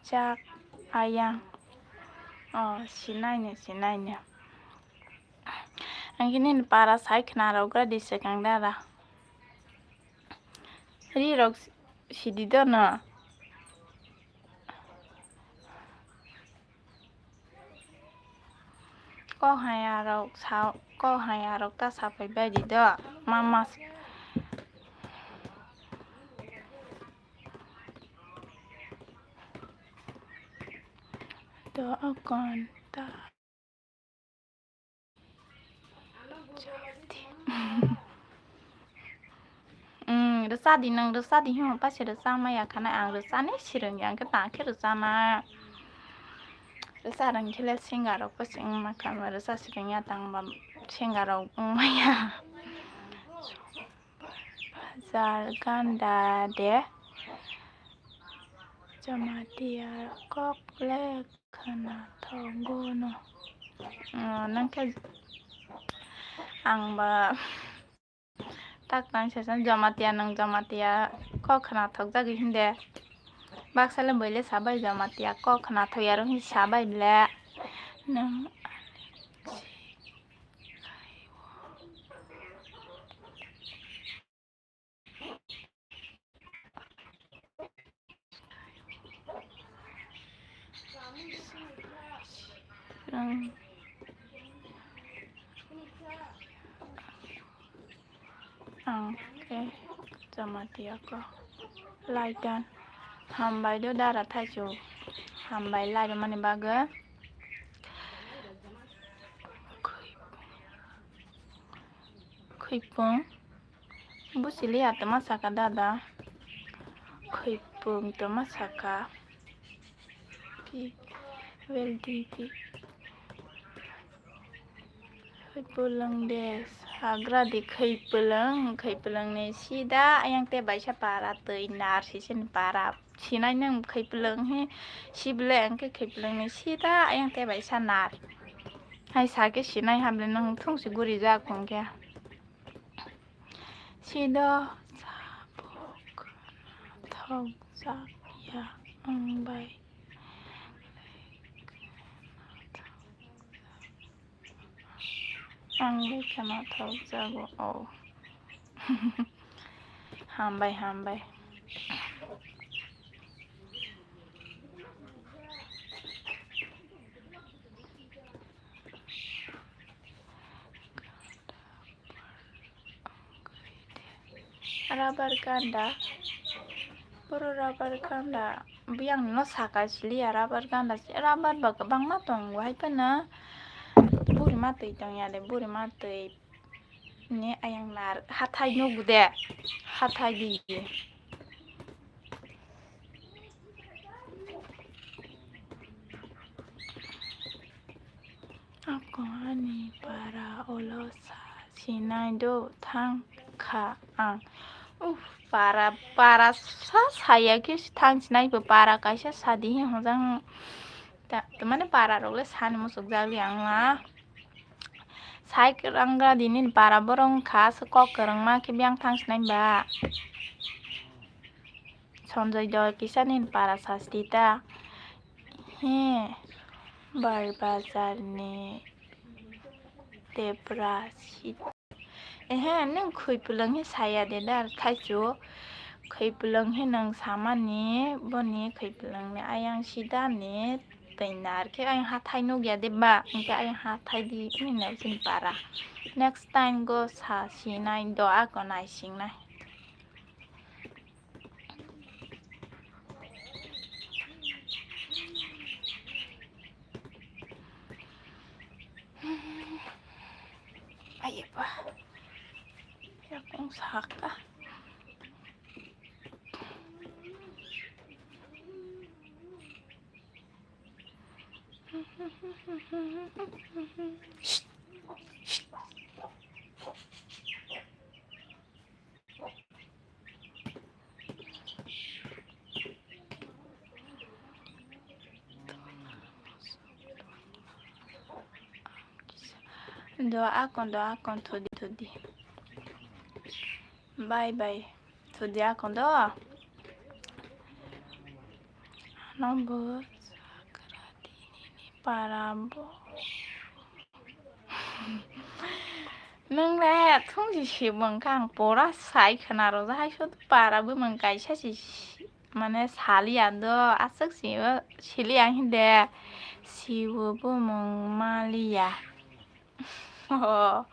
sijak ayang. Oh, sinaini, sinaini. Ang khe nini para sai khwna rok gra di swkang dara. Ri rok sidi dono. Kok haya rok sa, kok haya rok ta sapai bai di do. Mama. Do akon ta. Mm, rwchadi nwng, rwchadi hwn paisa rwcha maya khana, ang rwchani sirwngya, ang khe ta khe rwchana. Rwcha rwng khe le singer rok paisa wngma kha, rwcha sirwngya tang ba singer rok wngmaya. Bazar ganda de. Jamatia kok le khwnathok gono. Oh, nang khe ang ba tak tang session Jamatia, nang Jamatia kok khwnathok jagwi hinde. Baksa le bwle sabai Jamatia kok khwnathok yaro hin sabai le. Nang Ang khe Jamatia ko laitan. Hambai do dara thaichuk. Hambai lairwmani bagwi. Khwipung. Busi le atama saka dada. Khwipung tama saka. Pi-, well, di, di. Khwipulung de, hagra di khwipulung, khwipulung ni sida ayang te baisa para twi nar sisini para. Sinai nang khwipulung he, sibile ang khe khwipulung ni sida ayang te baisa nar. Hai sa khe sinai hamle nang thung si guri jak hwn khe. Sida sabuk thok jak ya ang bai. Ang bai kheno thok jago o. Hambai, hambai. Rubber ganda. Boro rubber ganda. Biyang no saka siliya rubber ganda. Rubber ba kwbangma tongo. Hai phano buri matwi tongya de. Buri matwi ni ayang nar. Hathai nugo de. Hathai di. Ako ani para ulo sa sinai do thang kha ang. Uff, para, para sa saya khe thang sinai bo para kaisa sadi hi hwnjang. Ta, mane para rok le sani musuk jak li ang la. Sai kwrwng gra di nini para borok wngkha, aswk kok kwrwngma khe biyang thang sinai ba. Sonjoi do kisa nini para sasti ta. He, bar bazar ni debra si. Ehe, nwng khwi pwlwng he saya de da, thaichu. Khwi pwlwng he nwng samani, boni khwi pwlwng ni ayang sida ni twi nar khe ayang hathai nukya de ba, hwnkhe ayang hathai di hinwi nai chini para. Next time go sa sinai do ako naisingnai. Aye ba. Yakung saka. Do akon, do akon, thodi, thodi. Bye, bye. Thodi akon do. Ano bo sakra dinini para bo. Nwng le thungsi sibung kha ang pura sai khwna rwjak hai, sudu para bumung kaisa si, si, mane saliya do, aswk si, siliya hinde sibo bumung maliya. Oh.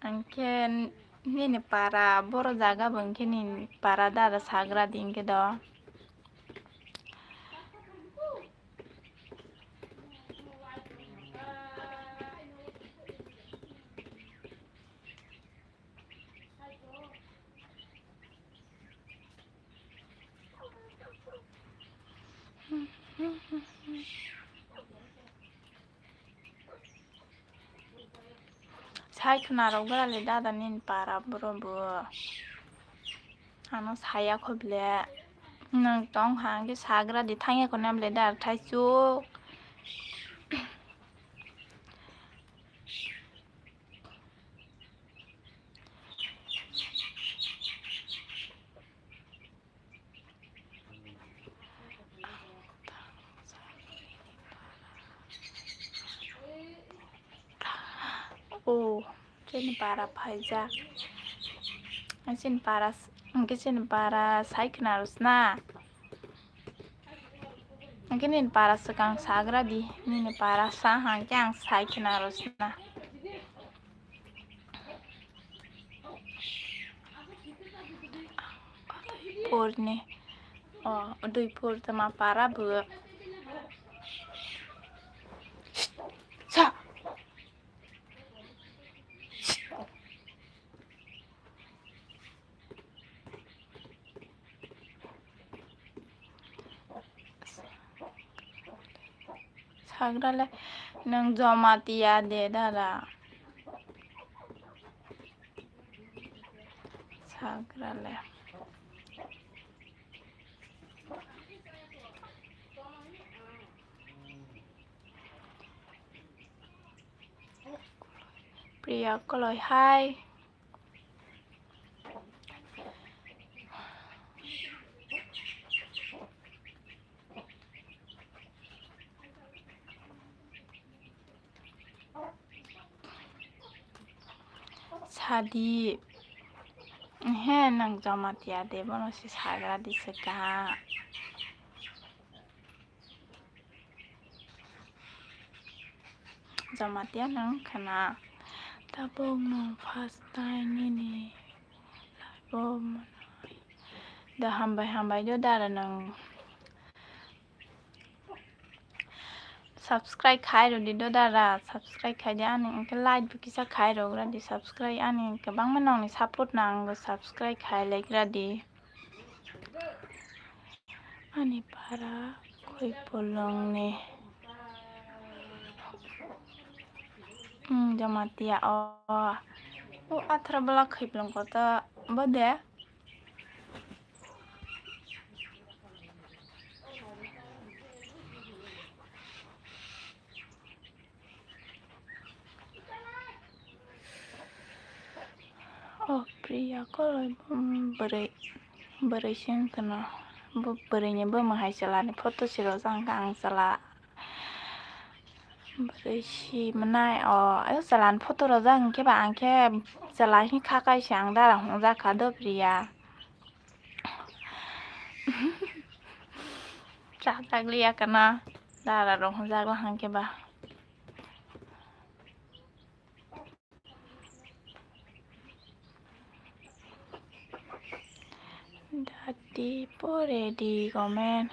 Angkhe nini para boro jaga bo, angkhe nini para dada sagra di angkhe do. Sai khwna rok bera le dada nini para boro bo. Ano saya kho ble. Nwng tong ha hwnkhe sagra di thangya kho nam le da thaichuk. Oh, chini para phaijak. Chini para, hwnkhe chini para sai khwna rwsna. Hwnkhe nini para swkang sagra di, nini para sa hwnkhe ang sai khwna rwsna. Purni, oh, dui pur tama para bo. Sa. Sagra le nwng Jamatia de dada. Sagra le. Priya Koloi hai. Sadi. He, nang Jamatia de, bono se sagra di se kaha. Jamatia nang khana. Tabuk no first time nini live o manai. Da hambai, hambai do dara nang. Subscribe khai rwdi do dara, subscribe khai di ani, hwnkhe like bo kisa khai rwgra di, subscribe ani kwbangma nongni support nango, subscribe khai laikra di. Ani para Khwipulwngni. Hmm, Jamatia o. O athra bwla Khwipulwng koto bo de. O Priya koloi, um, bwrwi, bwrwi se wngkha no. Bo bwrwini bwmwi hai chwlani photo se rwjak wngkha ang chwla. Bwrwi si mwnai o, o chwlani photo rwjak hwnkhe ba ang khe chwla hini kha kaisa ang dara hwnjak kha do Priya. Chajak liya kana dara rok hwnjak la hwnkhe ba. Dati pore di gomen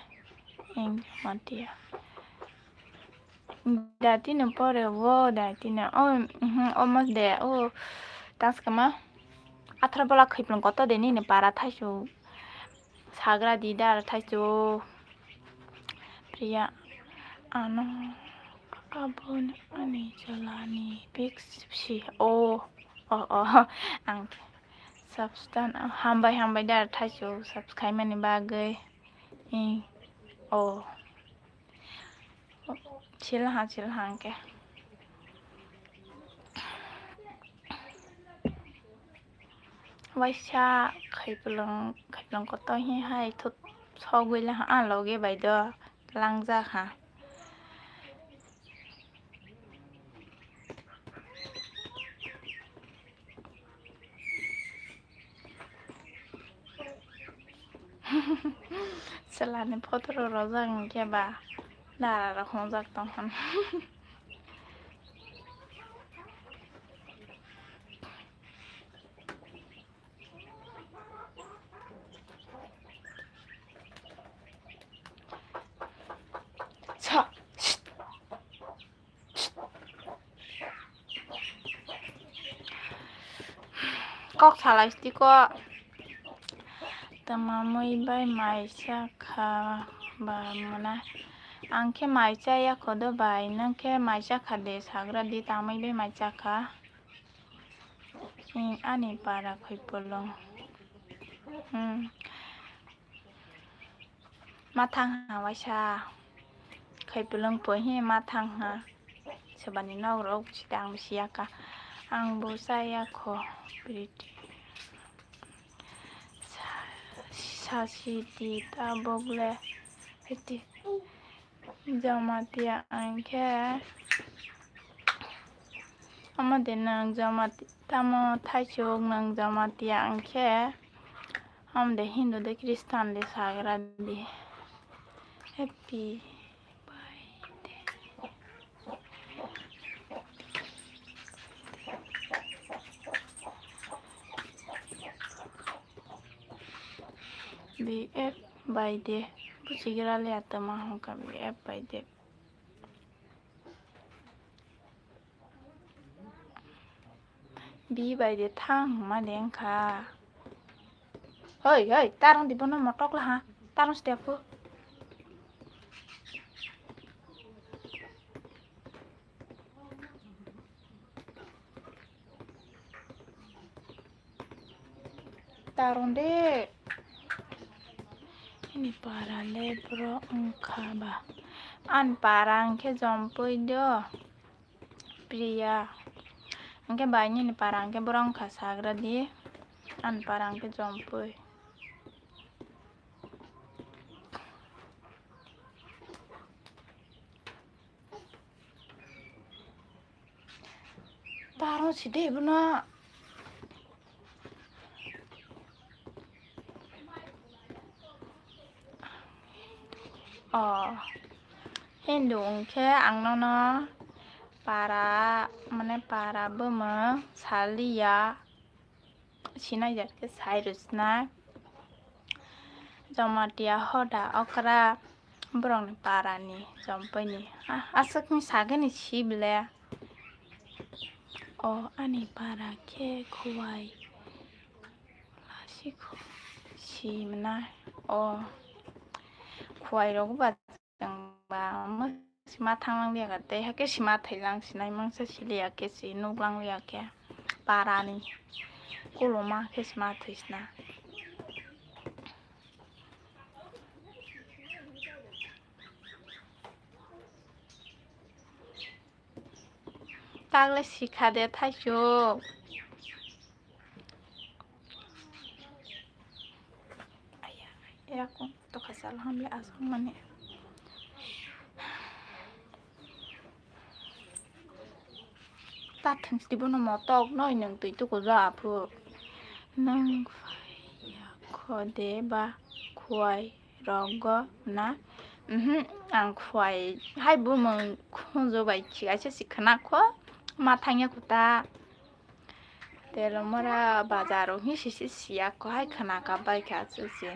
eng matia. Dati no pore wo dati no o mhm, almost de o tas kama athra bwla Khwipulwng koto de nini para thaisu. Sagra didar thaichu Priya ano aboni ani chalani big si o o o ang substan hambai hambai dar thaichu subscribe mani bagwi i o. Chilha chilha hwnkhe. Waisa Khwipulwng Khwipulwng kotor hi hai thut sogwi laha a loge bai do langjak ha. Chwlani photo rok rwjak hwnkhe ba dara rok hwnjak tong hwn. Sa. Kok salai sdi ko. Tamamwi bai mai chakha ba mona. Ang khe mai chaya khodo bai, nang khe mai chakha de sagra di tamwi bai mai chakha. Ani para Khwipulwng. Hmm. Ma thang ha waisa. Khwipulwng po hi ma thang ha. Sobani nok rok sida ang siya ka. Ang bo saya kho. Pretty. Sa-, sasi di ta bogle. Pretty. Jamatia ang khe. Omo de nang Jamatia tamo thaisuk nang Jamatia ang khe. Omo de Hindu de Christian de sagra de. Happy birthday. B F by day. Buchigira le atama hongka B F by day. B by day thang ma deng kha. Hoi, hoi, tarong di bono motok la ha. Tarong step ko. Tarong de. Ini para le bro wngkha ba. An para wngkhe jompui do. Priya. Wngkhe bai nini para wngkhe bro wngkha sagra di. An para wngkhe jompui. Taro si de bono. Oh. Hindu wngkhe ang nono para, mane para bwmwng saliya. Sinai jar khe sai rwsna. Jamatia hoda okra borokni parani jompani. Ah, aswkni sagani sible. O ani para khe khuwai. Lasi khu simna. O Khuai rok ba chwng ba omo sima thang lang liya kha tei hakhe sima thai lang sinai mangsa si liya khe si nuk lang liya khe parani koloma khe sima thai sina. Tagle sikha de thaisuk. Aya, erakong tokha sal hamle aswk mani. Ta thwngsi bono motok noi nwng twi tuku ja aphu. Nwng phai ya kho de ba khuai rogo na. Mhm, ang khuai hai bumung khunju bai khigaisa si khwna kho ma thangya kho ta. Telomora bazaro hi sisi siya ko hai khana ka bai kha chusi.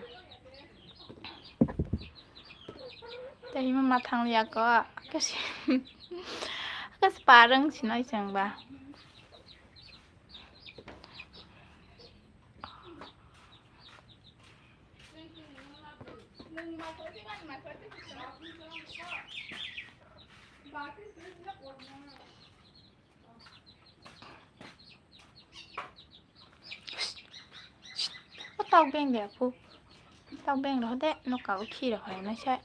Tei hima ma thang liya ko kasi kasi parang sinai chang ba. O tok beng de aphu. Tok beng rw de noka o khi rw hai nai sai.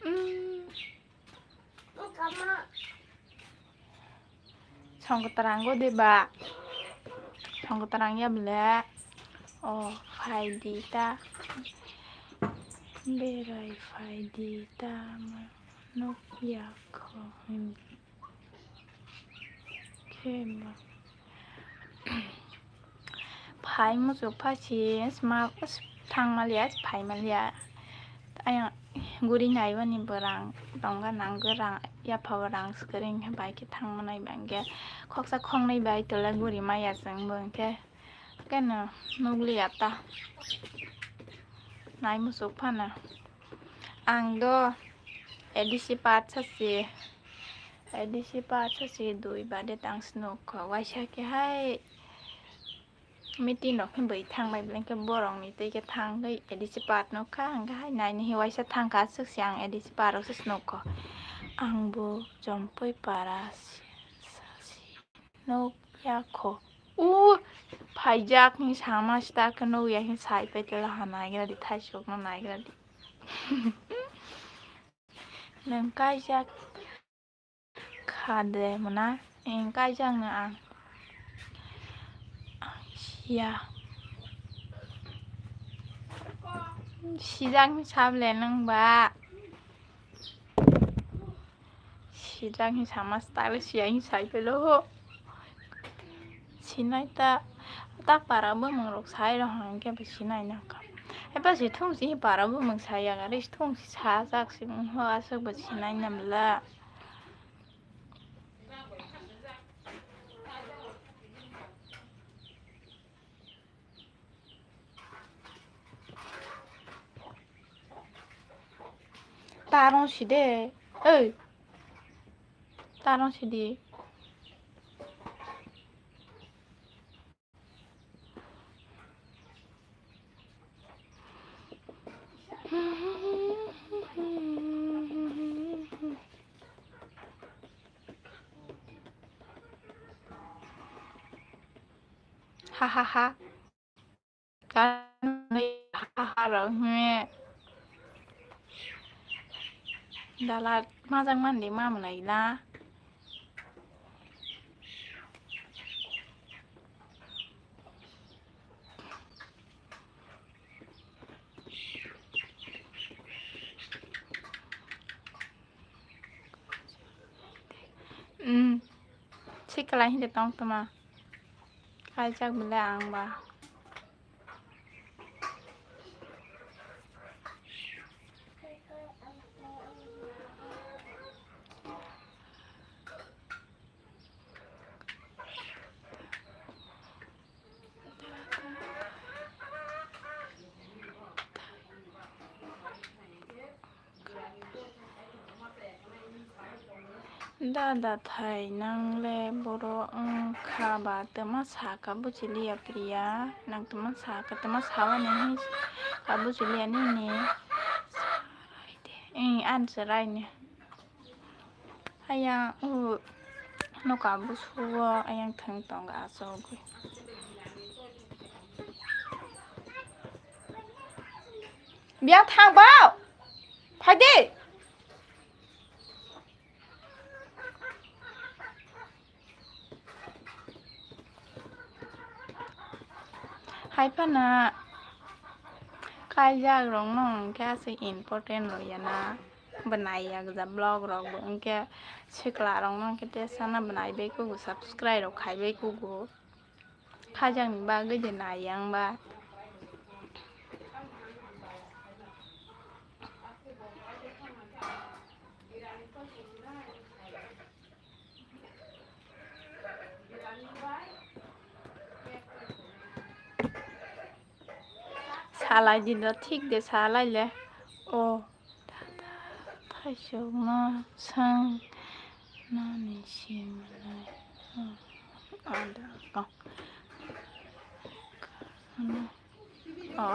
Mm. Songkwtwrango de ba? Songkwtwrang ya bwle? O phai di ta. Berai phai di ta. Nuk ya kho. Khe ba. Phai muchuk pha si sma thang maliya, phai maliya. Ayang guri nai bani bwrang tongga nang gurang yapha bwrang swkring khe bai khe thang manai bangkhe khoksa khoknwi bai tola guri maya chwng bo hwnkhe keno nukliya ta nai muchuk phano. Ang do A D C part sa si, A D C part sa si dui bade tang snuk kho waisa khe hai. Meeting rok khe bui thang bai bwlai khe borok ni twi khe thang khe A D C part nuk kha, hwnkhe hai nai ni waisa thang kha, aswk se ang A D C part rok se nuk kho. Ang bo Chompoi para si, sa si nuk ya kho. U phaijak ni sama sta khe nuk ya hin sai pai tela ha nai gra di, thai sok no nai gra di. Nwng kaijak. Kha de mona, ang kaijak no ang. Siya. Sijak ni sable nang ba. Sijak ni sama style siya ni sai pelo ho. Sinai ta, ta para bumung rok sai rok hwnkhe bo sinai nang kha. Eba si thung si para bumung sai ya gari si thung si sa jak si mung ho aswk bo sinai nam la. Tarong si de. Oi. Tarong si di. Ha ha ha. Kanwi ha ha rok hwnwi dala majak mani ma mwnai na. Hmm. Sikalai hinde tong toma. Kaijak bwle ang ba. Dada thai, nang le boro wng kha ba twma sa kha buchiliya Priya, nang twma sa kha, twma sa mani hin kha buchiliya nini. Ih, an se rai ni. Ayang, uh, noka busuo ayang thang tongo asogwi. Biyang thang bao. Phaidi. Hai phano kaijak rok no hwnkhe aswk important rw ya na, bwnai ya gwja vlog rok bo hwnkhe sikla rok no hwnkhe tei sana bwnai bai kugo, subscribe rok khai bai kugo, khaijak ni bagwi de nai ya wng ba. Salai di no, thik de salai le. O, thaisok no swng nani si manai. O, ada ko. Ano. O.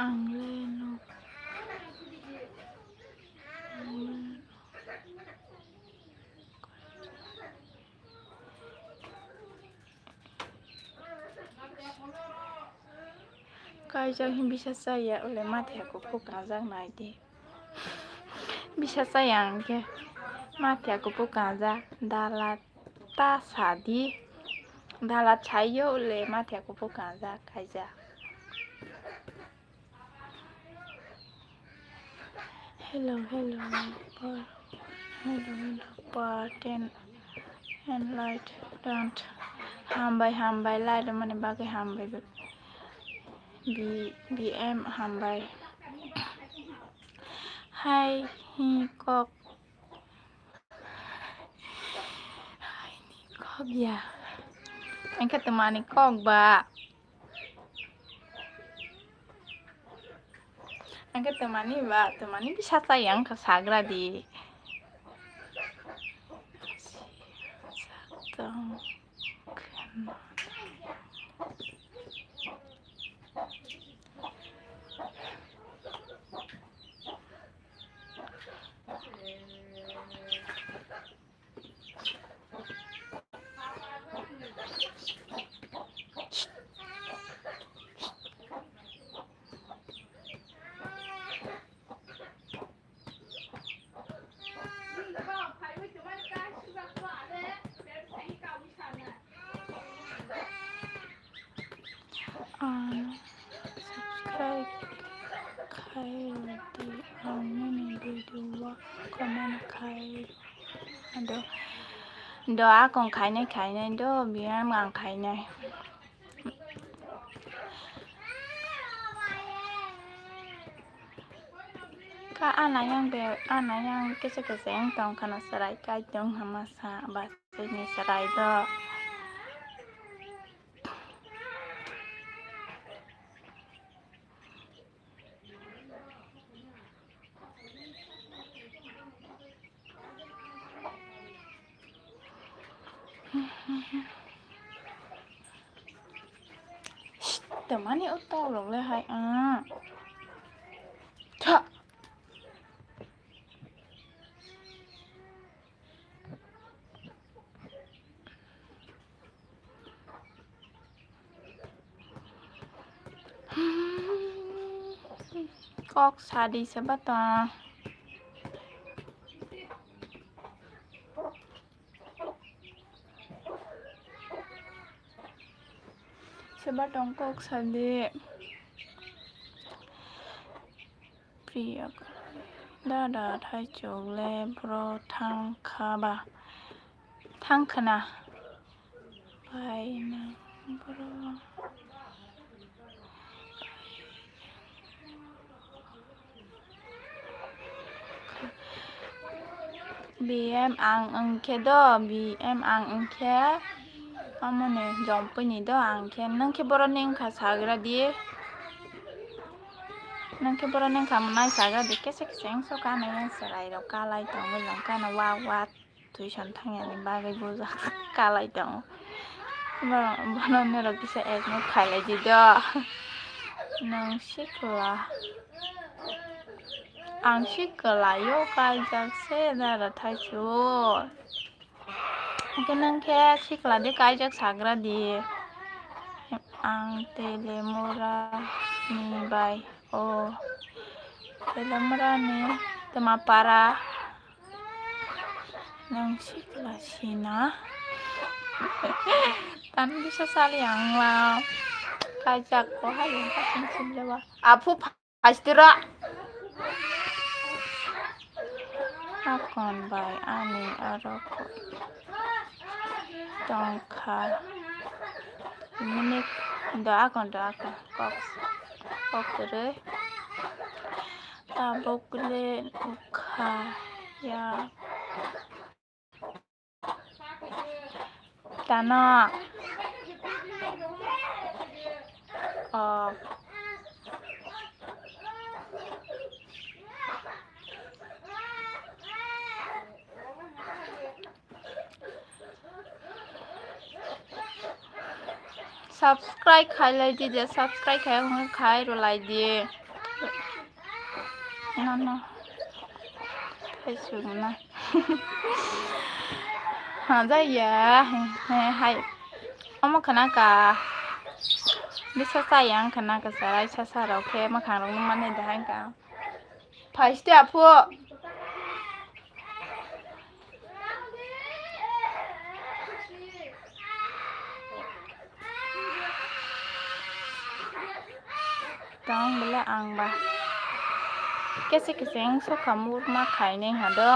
Ang le no. Ang le no. Kaijak hin bisa chaya, ole mathiya kuphur kangjak nai di. Bisa chaya ang khe mathiya kuphur kangjak, dala ta sa di. Dala chayo, ole mathiya kuphur kangjak kaijak. Hello, hello, hello, hello, part and, and light don't. Hambai, hambai, light mani bagwi hambai. B, B M hambai. Hai, hi, kok. Hai, ni kok ya. Engke temani kok ba. Angke temani ba, temani bisa sayang ke sagra di. Saktam kena. Ano subscribe khai rwdi, ang nini video o comment khai rw. Ado do akong khainai khainai do biyang ang khainai. Ka ana yang be, ana yang kisa kisa yang tong khana serai kai tong hama sa ba sini serai do. Shh, temani o tok rok le hai, ah. Tha. Kok sadi seba ta. Seba tong kok sadi. Priya, dada thaichuk le bro thang kha ba? Thang khna. Bai nang bro. B M ang wngkhe do, B M ang wngkhe. Amoni jompui ni do ang khe. Nung khe borok ni wngkha sagra di. Nang khe borok nang kha mwnai saga de kese kese wngso kanai yang chwrai rok kalai tongo, yang kano wa wa tuition thang yani bagwi bujak kalai tongo. Bono norok kisa ignore khailai di do. Nang sikla. Ang sikla yo kaijak se dara thaisu. Hwnkhe nang khe sikla de kaijak sagra di. Ang Telemura ni bai. O Telemura ni Twmapara. Nang sikla sina. Tani bisa sali ang la. Kaijak ko hai ang kasing sim lewa. Aphu Hastira. Akon bai ani aro tongkha. Minik do akon do akon kok kok kwrwi. Tabuk le ukha ya. Tano. Oh. Subscribe khai lai di de, subscribe khai hwnwi khai rw lai di. No, no. Facebook na. Ha, jaya. He, he, hai. Omo khana ka. Bisa sa yang khana ka sarai sa sa rok khe makhang rok nung mani dahai ka. Phaiste aphu. Tong bele ang ba. Kese kese wng sokha murma khainai ha do.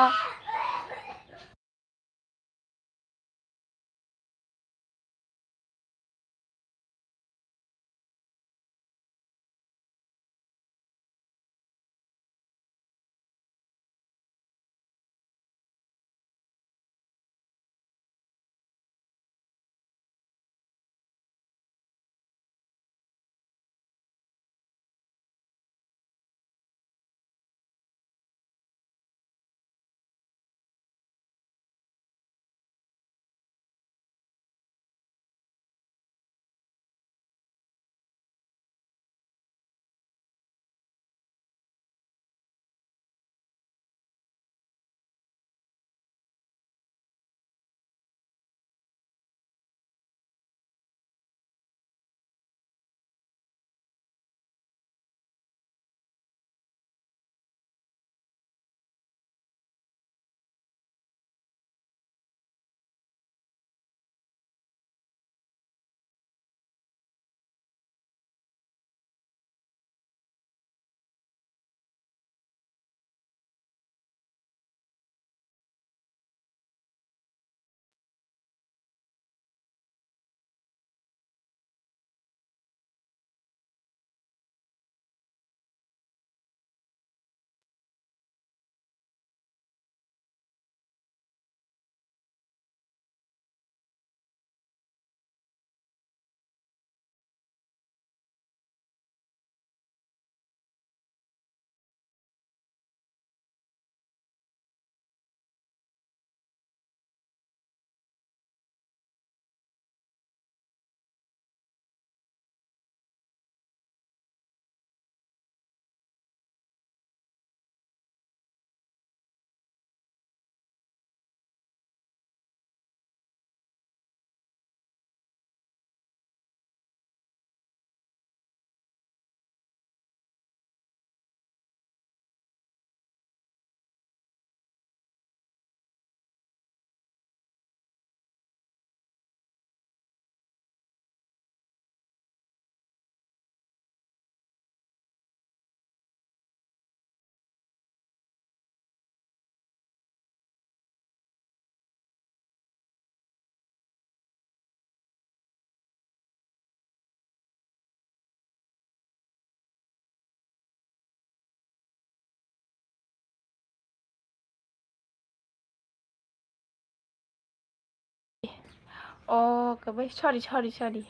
Oh, kabai, sorry, sorry, sorry.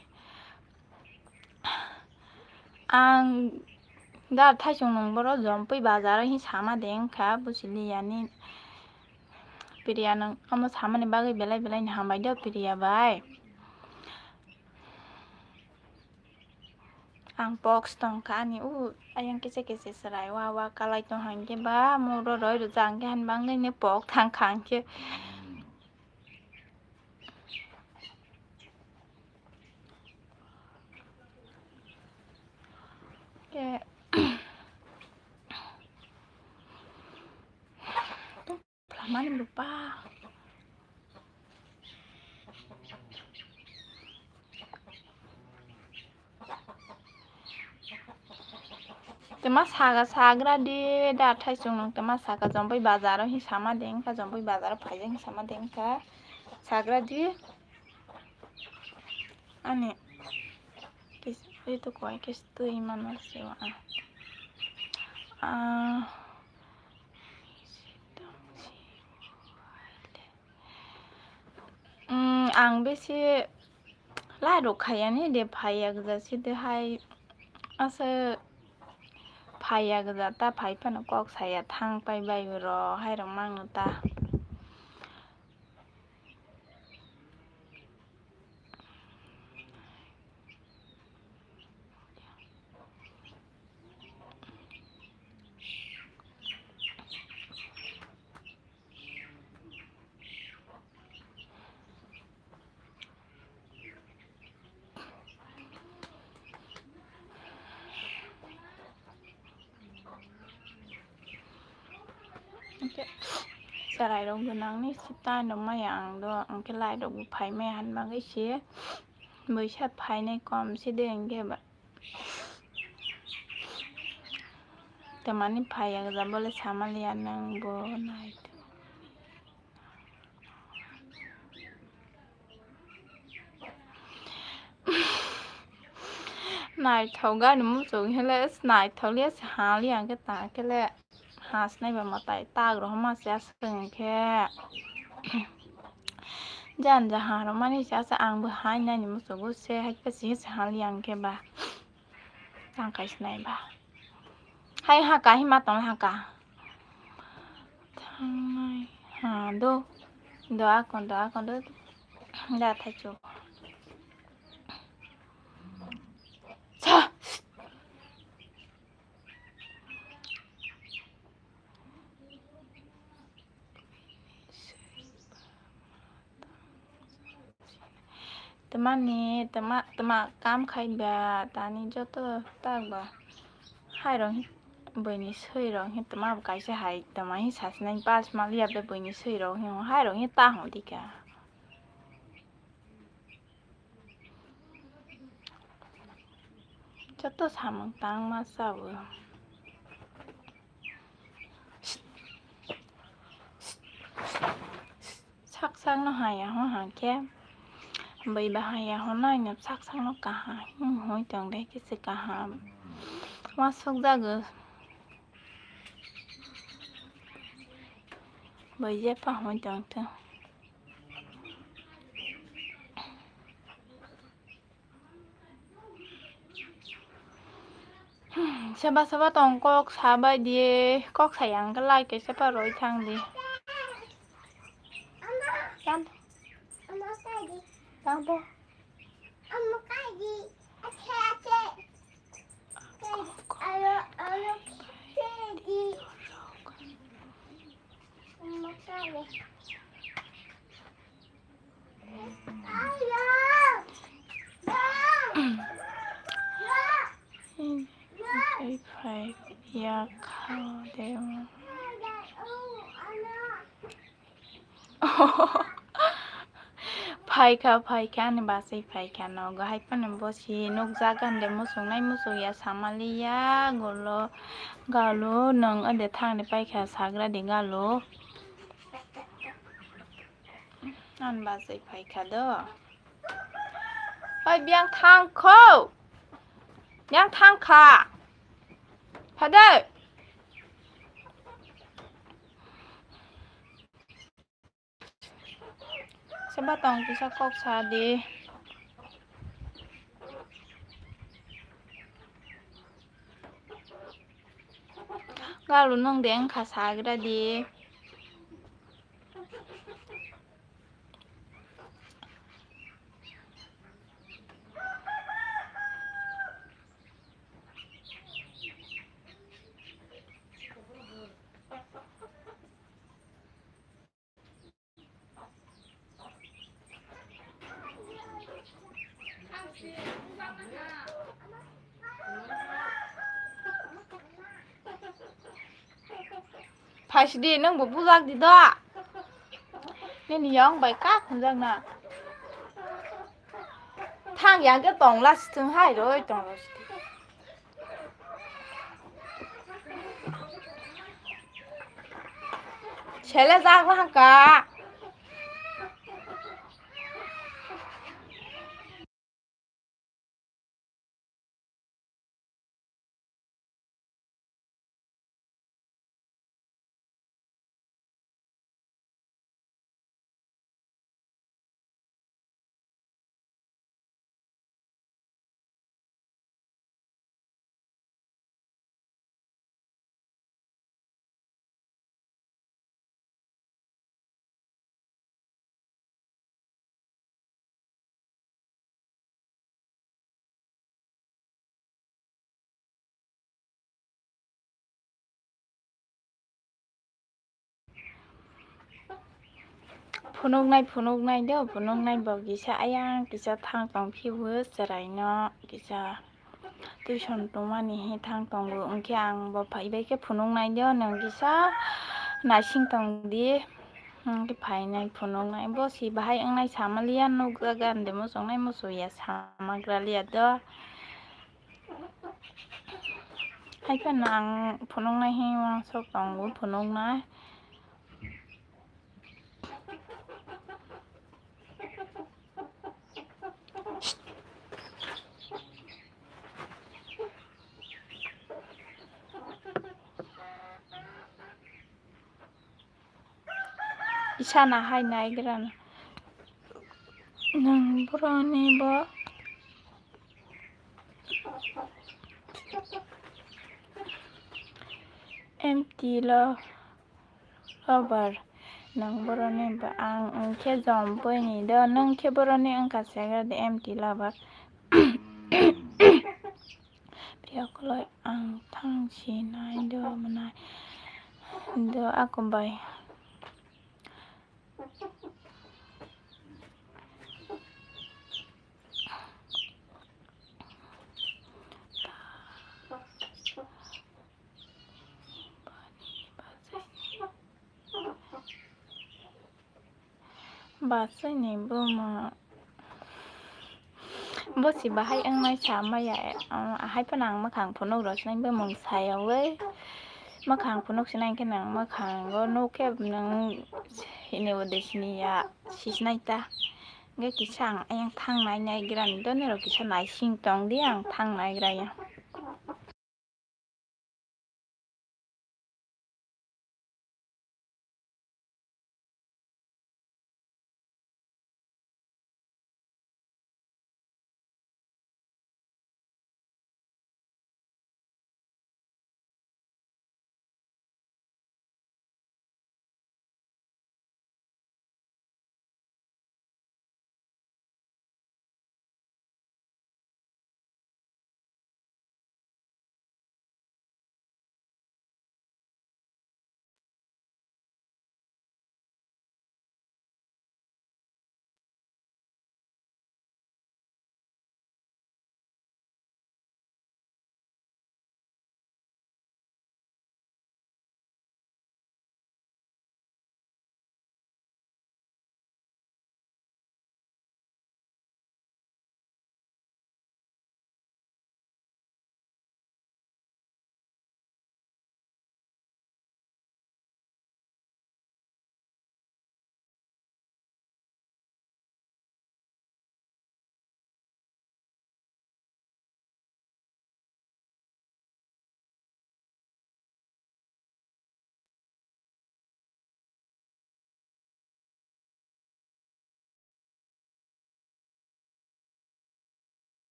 Ang Da thaisung nung boro jompui bazar o hin sama de wngkha, buchili yani. Priya nung omo samani bagwi belai belai ni hambai do, Priya bai. Ang pox tongkha ani u ayang kisa kisa chwrai wa wa kalai tong hangke ba muro roi rwjak hangke han bangwi ni pox thang kha hangke. Ke. Plamani bupa. Tama saga sagra di da thaisung nung tama saga jompui bazar o hin sama de wngkha, jompui bazar o phaijak hin sama de wngkha sagra di. Ani kis-, ri to koi kis twi mano se wa. Ah. Mm, ang bisi lai rok khayani de phaiya gwja si de hai asa phaiya gwja ta phai phano kok saya thang pai bai ro hai rok mangno ta. Hwnkhe chwrairok gwnangni sita no maya ang do, hwnkhe lairok bo phai maya hwn bagwi se bwsa phainai kom se de, hwnkhe ba tamani phaiya gwja bole samaliya nwng bo naitho. Naithok gani muchung hele naithok le hali ang khe ta khe le hasnai ba mwtai tag rok ma se aswk khe jan ja ha rok mani se aswk ang bo hai nani muchungo se hai khe se hali ang khe ba tang khai se nai ba hai ha ka hima tong ha ka. Thangnai. Ha, do. Do akon, do akon, do. Da, thaichu. Sa. Tamani, tama, tama kam khai ba, tani joto tak ba. Hai rok hi, buini soi rok hi, tama bo kaisa hai, tama hi sasinai pas mal ya be buini soi rok hi, hai rok hi ta hong dika. Joto samung tang ma sao. Sak sak no haya ho hangkhe bui ba haya ho nai no sak sak no kaham hoi tong de kisi kaham wasuk jago bui je pa hoi tong te. Seba seba tong kok sabai di, kok sayang ke lai ke sepa roi thang di. Kan? Kan bo? Phai ya kha de. Phaikha, phaikha, ani bachai phaikha, nogo hai phano bosi nukjak, hande muchungnai muchungya samaliya, golo, galo, nwng ode thangni paikha, sagra di galo. Ani bachai phaikha do. Oi, biyang thang kho. Biyang thang kha. Phade. Seba tong kisa kok sa di. Galu nwng de wngkha sagra di. Phaisidi, nwngbo bujak di do. Nini yong bai kak hwnjak na. Thang yang khe tongla sithwng hai roi tongla sithwng. Sele jak lahang ka. Phunuknai, phunuknai do, phunuknai bo kisa ayang kisa thang tong phiyo, chwraino kisa tuition tongmani hi thang tongo, hwnkhe ang bo phaibai khe phunuknai do, nwng kisa naising tong di, hwnkhe phainai phunuknai. Bo si bahai wngnai samaliya, nukjaga ande muchungnai muchungya samagra liya do. Hai phano ang phunuknai hi uansuk tongo, phunuknai. Isana hai naigra nwng boroni bo empty lo lover nwng boroni bo ang wngkhe jom boini do nwng khe boroni wngkha segra de empty lover. Priya koloi ang thang si nai do mwnai do ako bai. Bachai ni buma. Bo si bahai wngnai sa maya, um, ahai phano ang mwkhang phunuk rw sinai bumung sayawi. Mwkhang phunuk sinai khe nwng mwkhango nuk khe nwng hini ude siniya sisinai ta. Hwnkhe kisa ang ayang thang nai naigra ni do nirok kisa naising tong di ang thang naigra ya.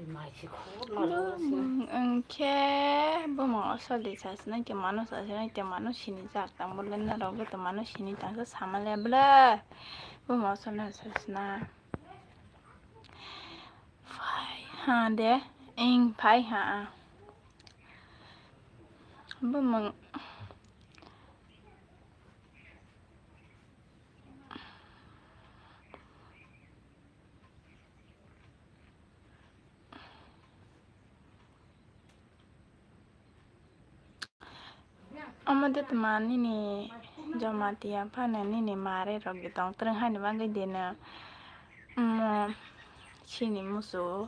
Bumung wngkhe bumung osol di sasnai te mano sasnai te mano sini jak tang bole norok bo to mano sini tang sa sama le bole bumung osol no sasna phai ha de ing phai ha bumung. Omo de tma nini Jamatia phano nini mare rok de tong twrwng hani bagwi de no omo sini musu.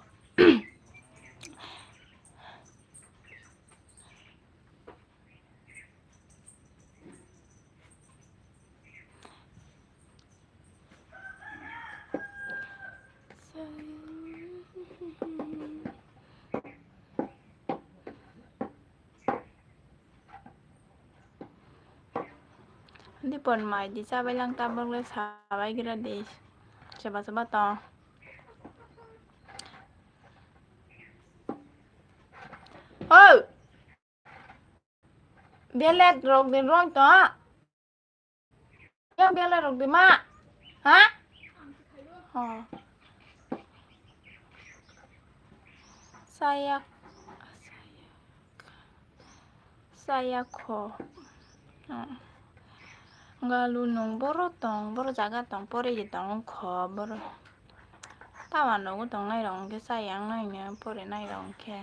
Dipon mai di chabai lang tabok le sabai gira di. Seba seba tong. Ho! Belet rok din roi to. Yang belet rok din ma. Ha? Ho. Saya. Saya kho. Galu nung boro tong, boro jaga tong, pore je tong kho, boro. Tawa nogo tong nai rong khe, saya ang nai ne pore nai rong khe.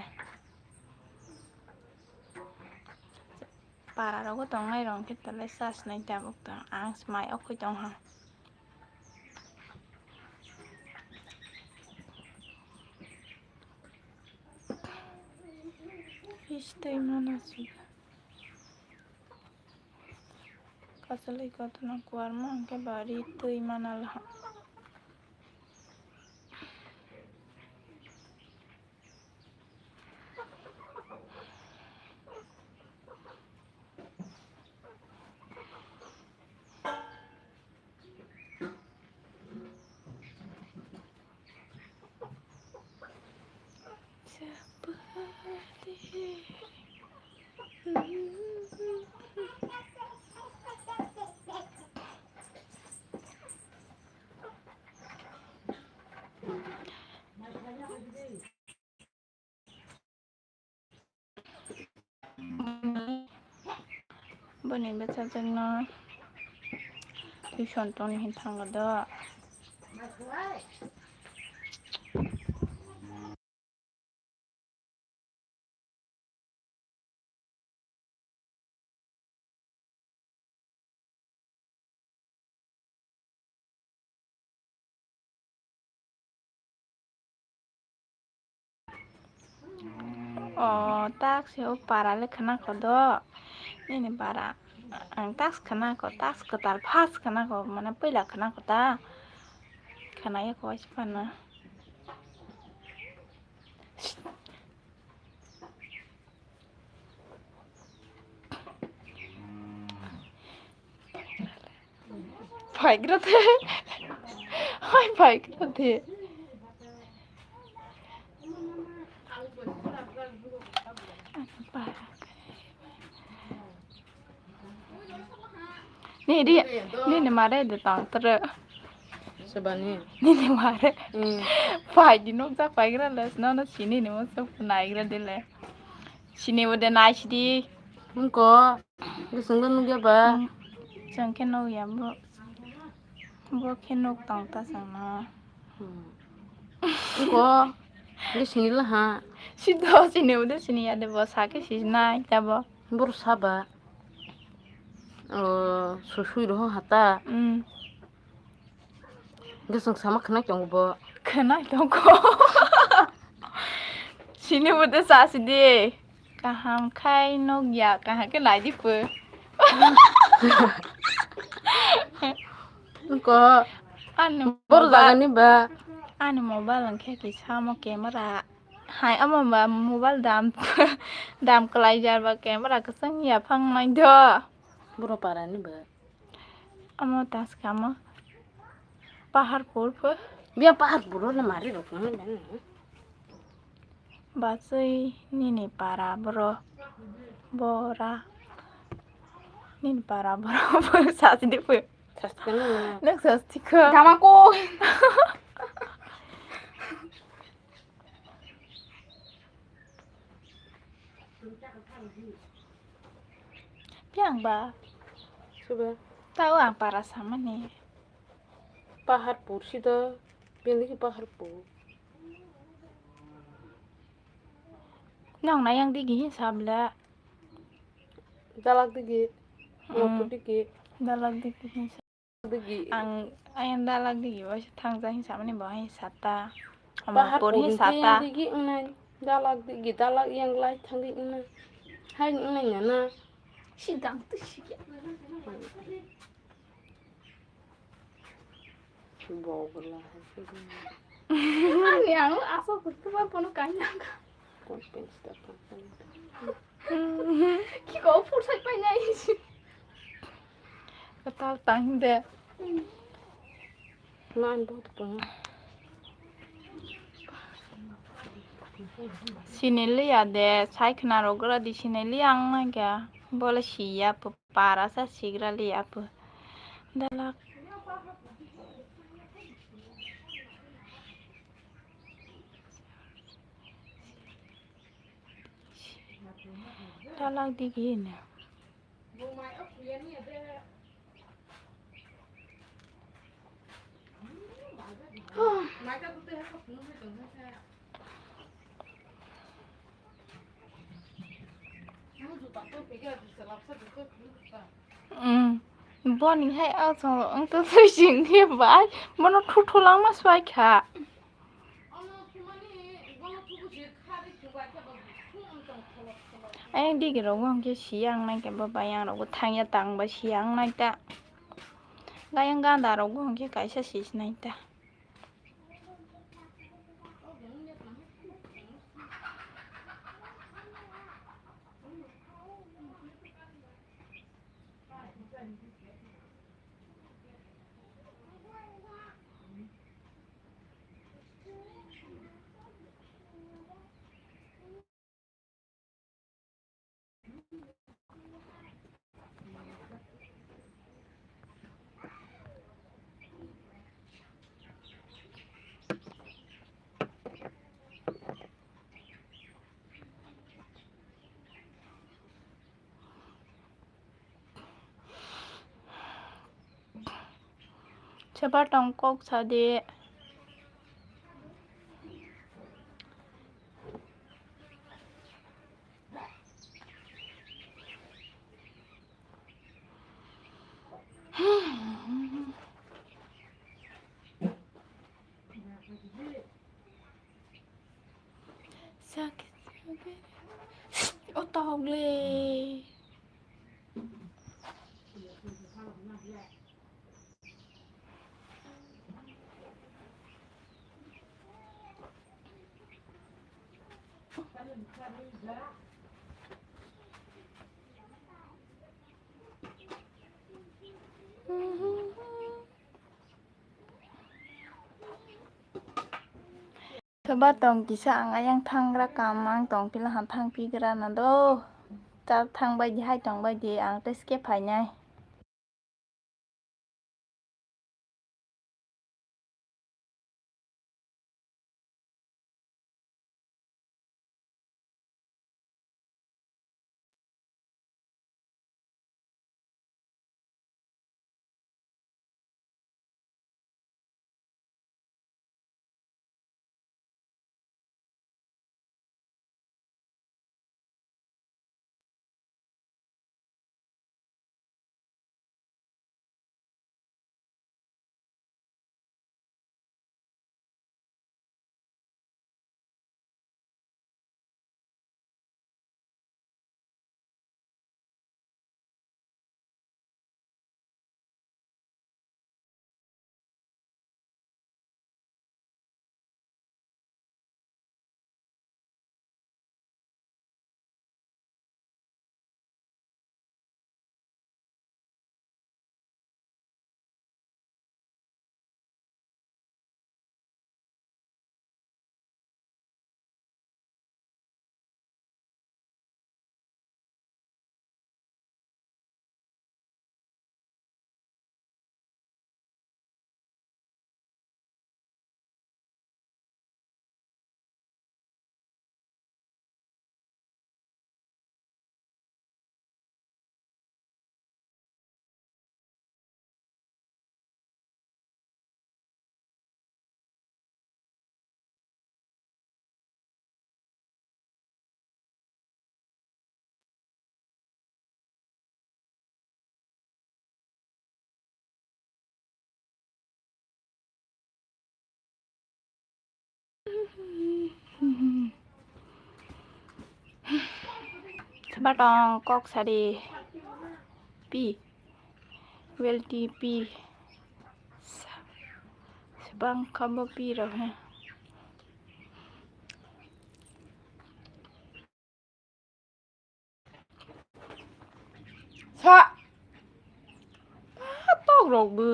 Para rogo tong nai rong khe tole sas nai tabuk tong, ang smai okhui tong ha. Fish twi mana si. Kasalai kotono kuarma hwnkhe bari twi mana la. Boni bwsajwkno tuition tongni hinwi thango do. O tak se o para le khna kho do. Nini para ang tak khna kho, tak kwtal first khna kho, mane puila khna kho ta. Khna ya kho waisa phano. Phaigra de. Hai phaigra de. Ni di, ni ni mare de tang tere. Sebani. Ni ni mare. Hmm. Phai di nok jak phaigra le, no no sini ni mo sok naigra de le. Sini bo de nai sidi. Nungko. Gising de nugya ba. Hmm. Chang ke no ya bo. Bo khe nuk tong ta chwngno. Hmm. Nungko. Gising la ha. Sido sini bo de sini ya de bo sa ke si nai ta bo. Bor saba. O, su sui roho hata. Hmm. Hwnkhe chwng sama khwnai tongo bo. Khwnai tongo. Sini bo de sa sidi. Kaham khai nokya, kaham khe nai di pho. Nungko. Ani bor mobile, jagani ba. Ani mobile hwnkhe kisa mo camera. Hai, omo ba mobile dam, dam kwlai jar ba camera kwchwng ya phang nai do. Boro para ni ba. Omo taska omo. Paharpur pho. Biya Paharpur le mari rok nang nang. Bachwi nini para borok bora. Nini para borok bora sasi di pui. Sasi khe nung na. Nung sasi kho. Dama ko. Piang ba. Suba. Tao ang para samani. Paharpur sida. Bini ki Paharpur. Nong na yang digi hin sabla. Dalak digi. Hmm. Motor digi. Dalak digi hin sa-, digi. Ang ayang dalak digi bo thangja hin samani bo hin sata. Paharpur hin sata. Digi wngnai. Dalak digi, dalak yang lai thangdi wngna. Hai wngnai na na. Sidang tu sikya. Bogla. Ani ang asal kutu ba pono kanya ka. Kon pensi ta kon. Ki ko pur sai pai nai. Katal tang de. Lan bo to pa. Sini liya de, sai khna rok gra di sini liya ang na kya. Bola siya pa. Para sa sigra li apu. Dalak. Dalak digi na. Mm. Boni hai o chwng wng twi sing khe bai bono thu thu langma swai kha. Ayang digi rok bo hwnkhe siyang nai khe bo bai yang rok bo thangya tang bai siyang nai ta. Gayang ganda rok bo hwnkhe kaisa sis nai ta. Seba tong kok sadi. Sakit, sakit. Oh, tawgle. Soba tong kisa ang ayang thangra kam ang tong pila han thang pigra na do. Ta thang bai di hai tong bai di ang tei skip phainai. Batong kok sari pi. Welti pi. Sa-, sebang kabo pi rok he. Sa. Ah, tok rok bo.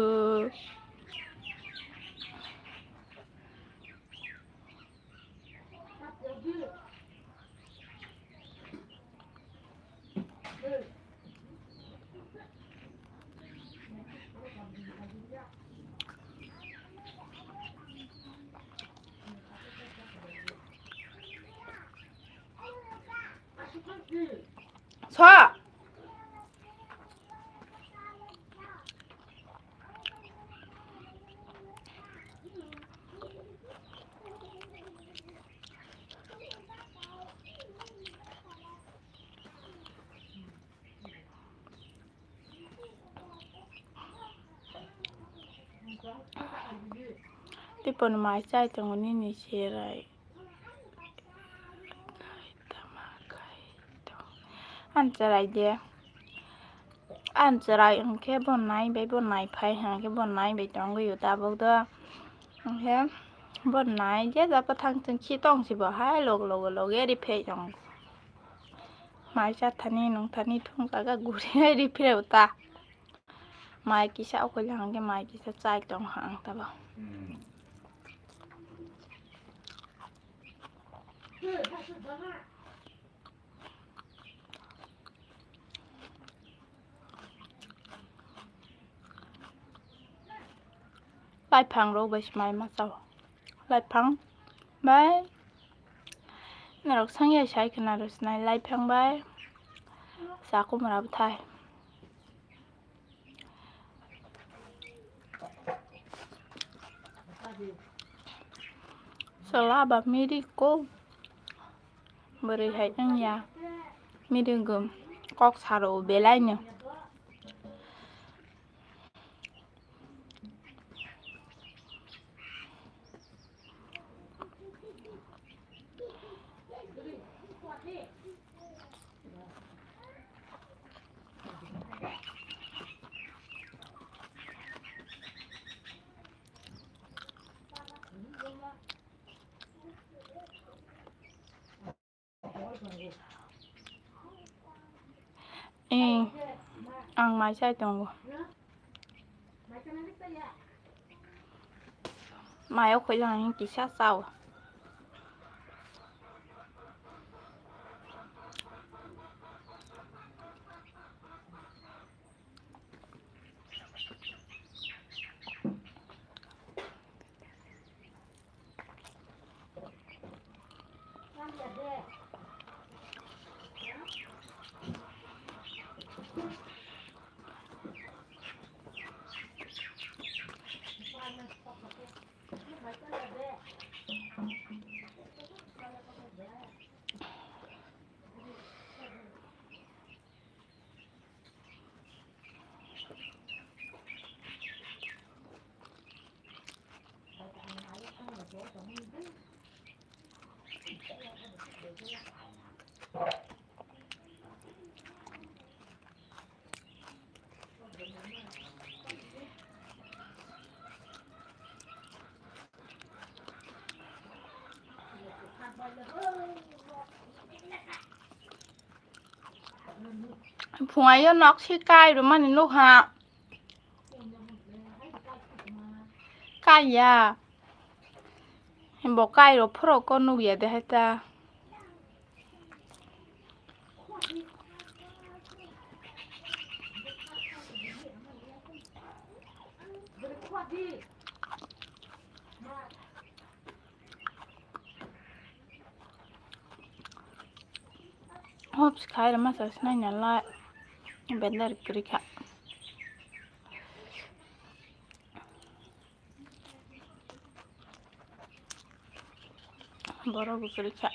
Sa. Tiponi mai chai tongo nini cherai. Ani cherai de. Ani cherai hwnkhe bo nai bai, bo nai phai hwnkhe bo nai bai tongwi o tabuk do. Hwnkhe bo nai je jabo thang chwng si tong si bo hai loge loge loge ri phai tongo. Mai cha thani nung thani thung jaga guri hai ri phai o ta. Mai kisa okhoi lang hwnkhe mai kisa chai tong ha ang tabo. Laiphang rok bai se mai ma chao. Laiphang bai norok sangya sai khwna rw sinai laiphang bai chakumra bwthai. Chwla ba miri ko bwrwi hai wngya miri gum kok saro belai no. Ee, ang mai chai tongo. Mai o khoi lang kisa chao. Phungaio nok si kai rwmani nukha. Kaiya. Bo kai rw phuru ko nukya de hai ta. Hop, khai rw masa sinai nalai. Bender kwrwi kha. Borok bo kwrwi kha.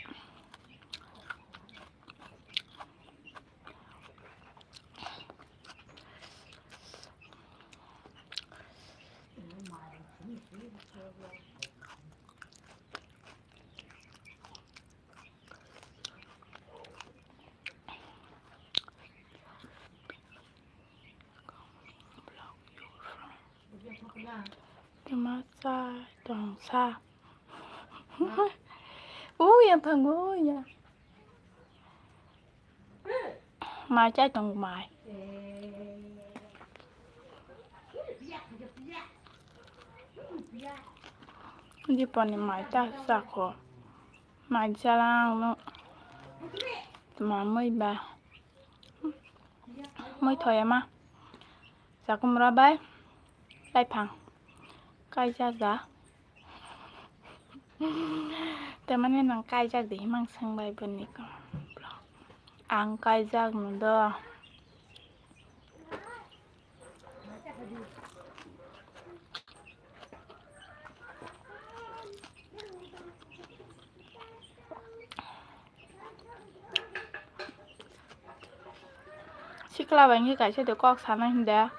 Tuma sa tong sa. Uya thango ya. Mai chai tong mai. Diponi mai ta sa kho. Mai chalang no. Tuma mui ba. Mui thoya ma. Sakumra bai. Lai phang. Kai ja ja. Tamani nang kaijak de himang seng bai boni ko. Ang kaijak no do. Sikla bai wngkhe kaisa de kok sana hinde.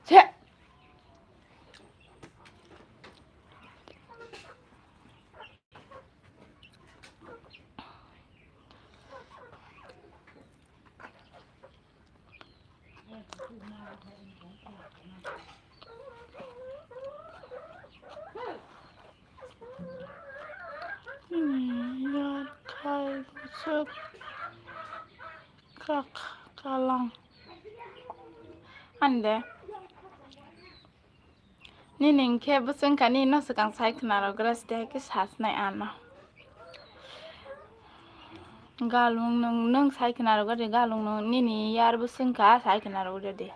Se. Nini yar khai bwswk kak kalang. Ande. Nini hinkhe bwswk wngkha nini no swkang sai khwna rwgra side hai khe sasnai ano. Galwng nwng, nwng sai khwna rwgra de galwng nwng nini yar bwswk wngkha sai khwna rwgra de.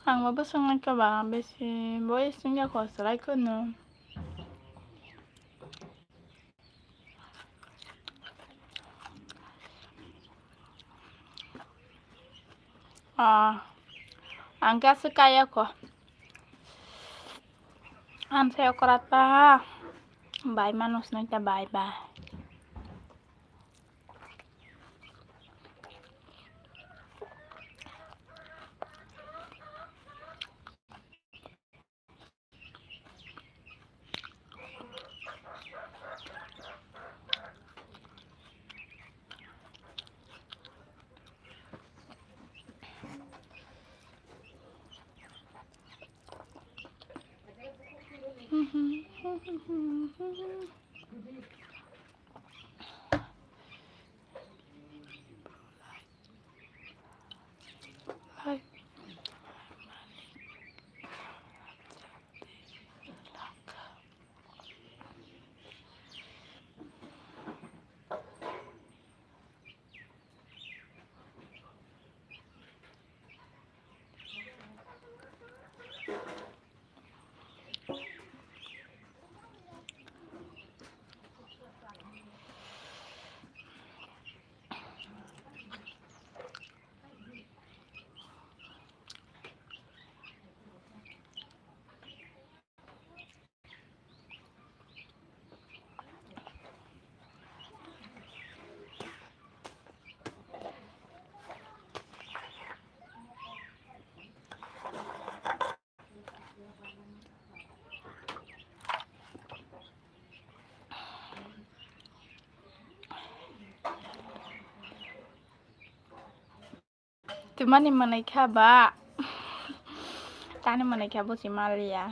Ang bo bwswk nai khe ba bisi bo isingya kho swlai khwno. Ah, ang khe aswk kaya kho. Ang se okra ta bai manus nai ta bai bai. Twmani mwnwi kha ba? Tani mwnwi kha buchi maliya.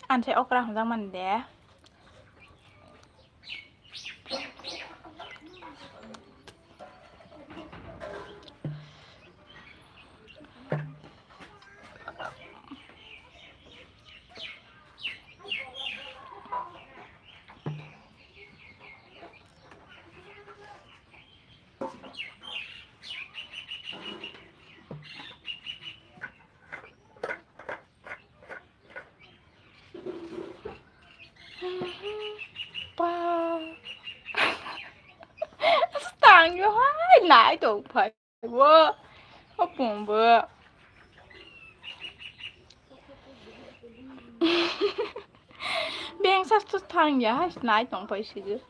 Ang se okra hwnjak mani de. Pa. Stang yo hai nai tong phai. Wo, apung bo. Beng sas tus thang ya, hai nai tong pai sigi.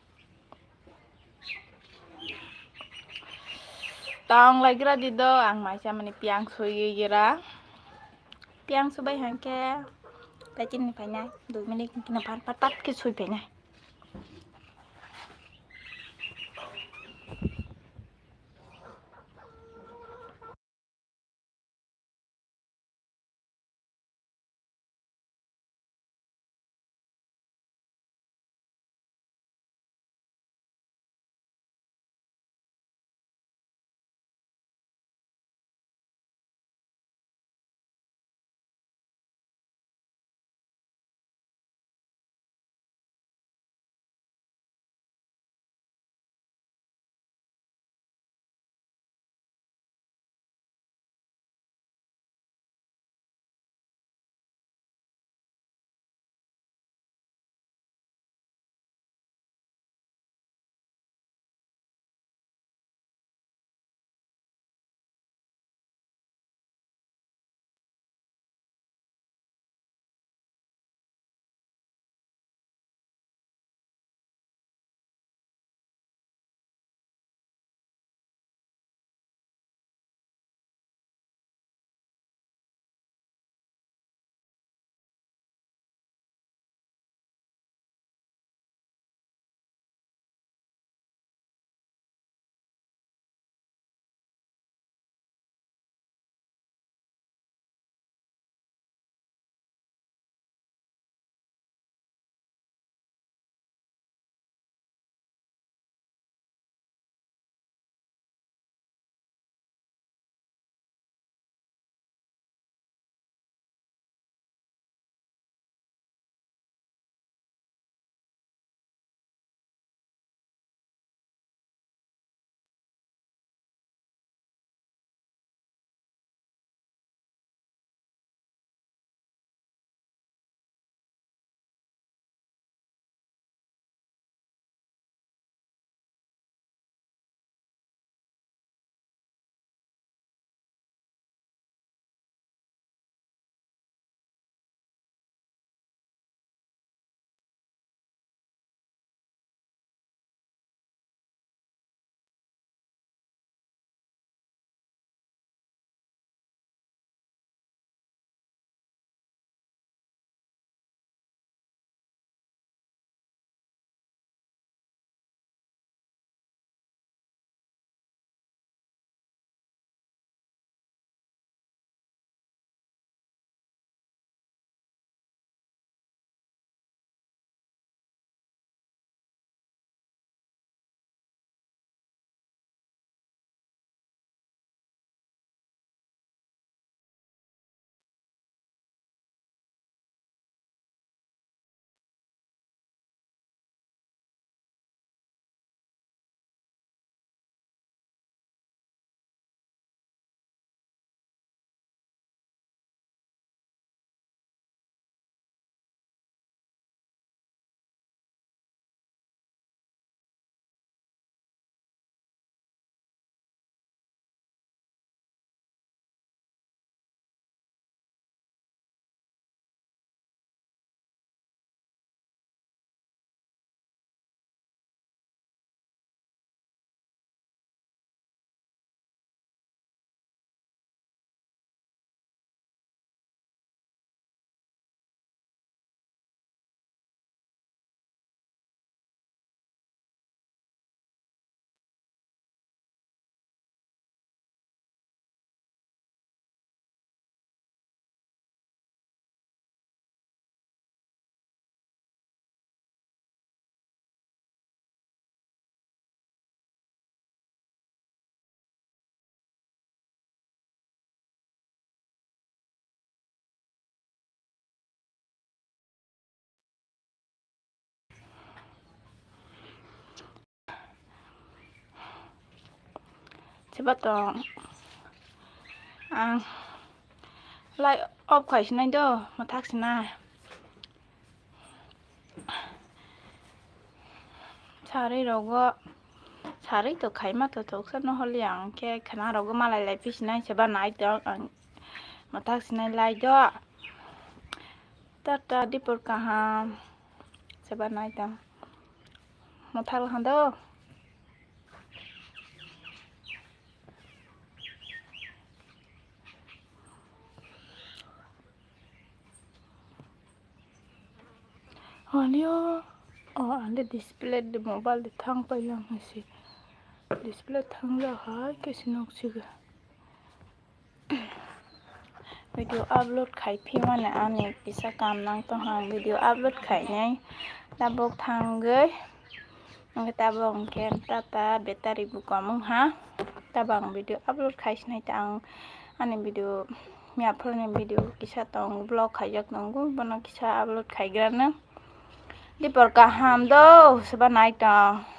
Tong lai gira di do, ang mai sa mani piang sui gira. Piang subai hangke, pachin ni painai, dui minute ni kina pat pat pat ke sui painai. Seba tong. Ang light off khai sinai do, mathak sinai. Sarwi rogo, sarwi to khaima to thoksa no holi ang khe khana rogo malai lai phi sinai seba nai tong ang mathak sinai lai do. Tata dipor kaham seba nai tong. Mathak hando. Halio, o ande display de mobile de thang pai lang si. Display thang ja hai ke sinok siga. Video upload khai phi mane ani kisa kam nang tong ha, video upload khai nai tabok thangwi. Ang tabok hwnkhe tata battery bo kom wng ha, tabok ang video upload khai sinai ta ang ani video miyaphurni video kisa tong vlog khaijak tongo, bono kisa upload khaigrano. Dipor kaham do seba nai tong.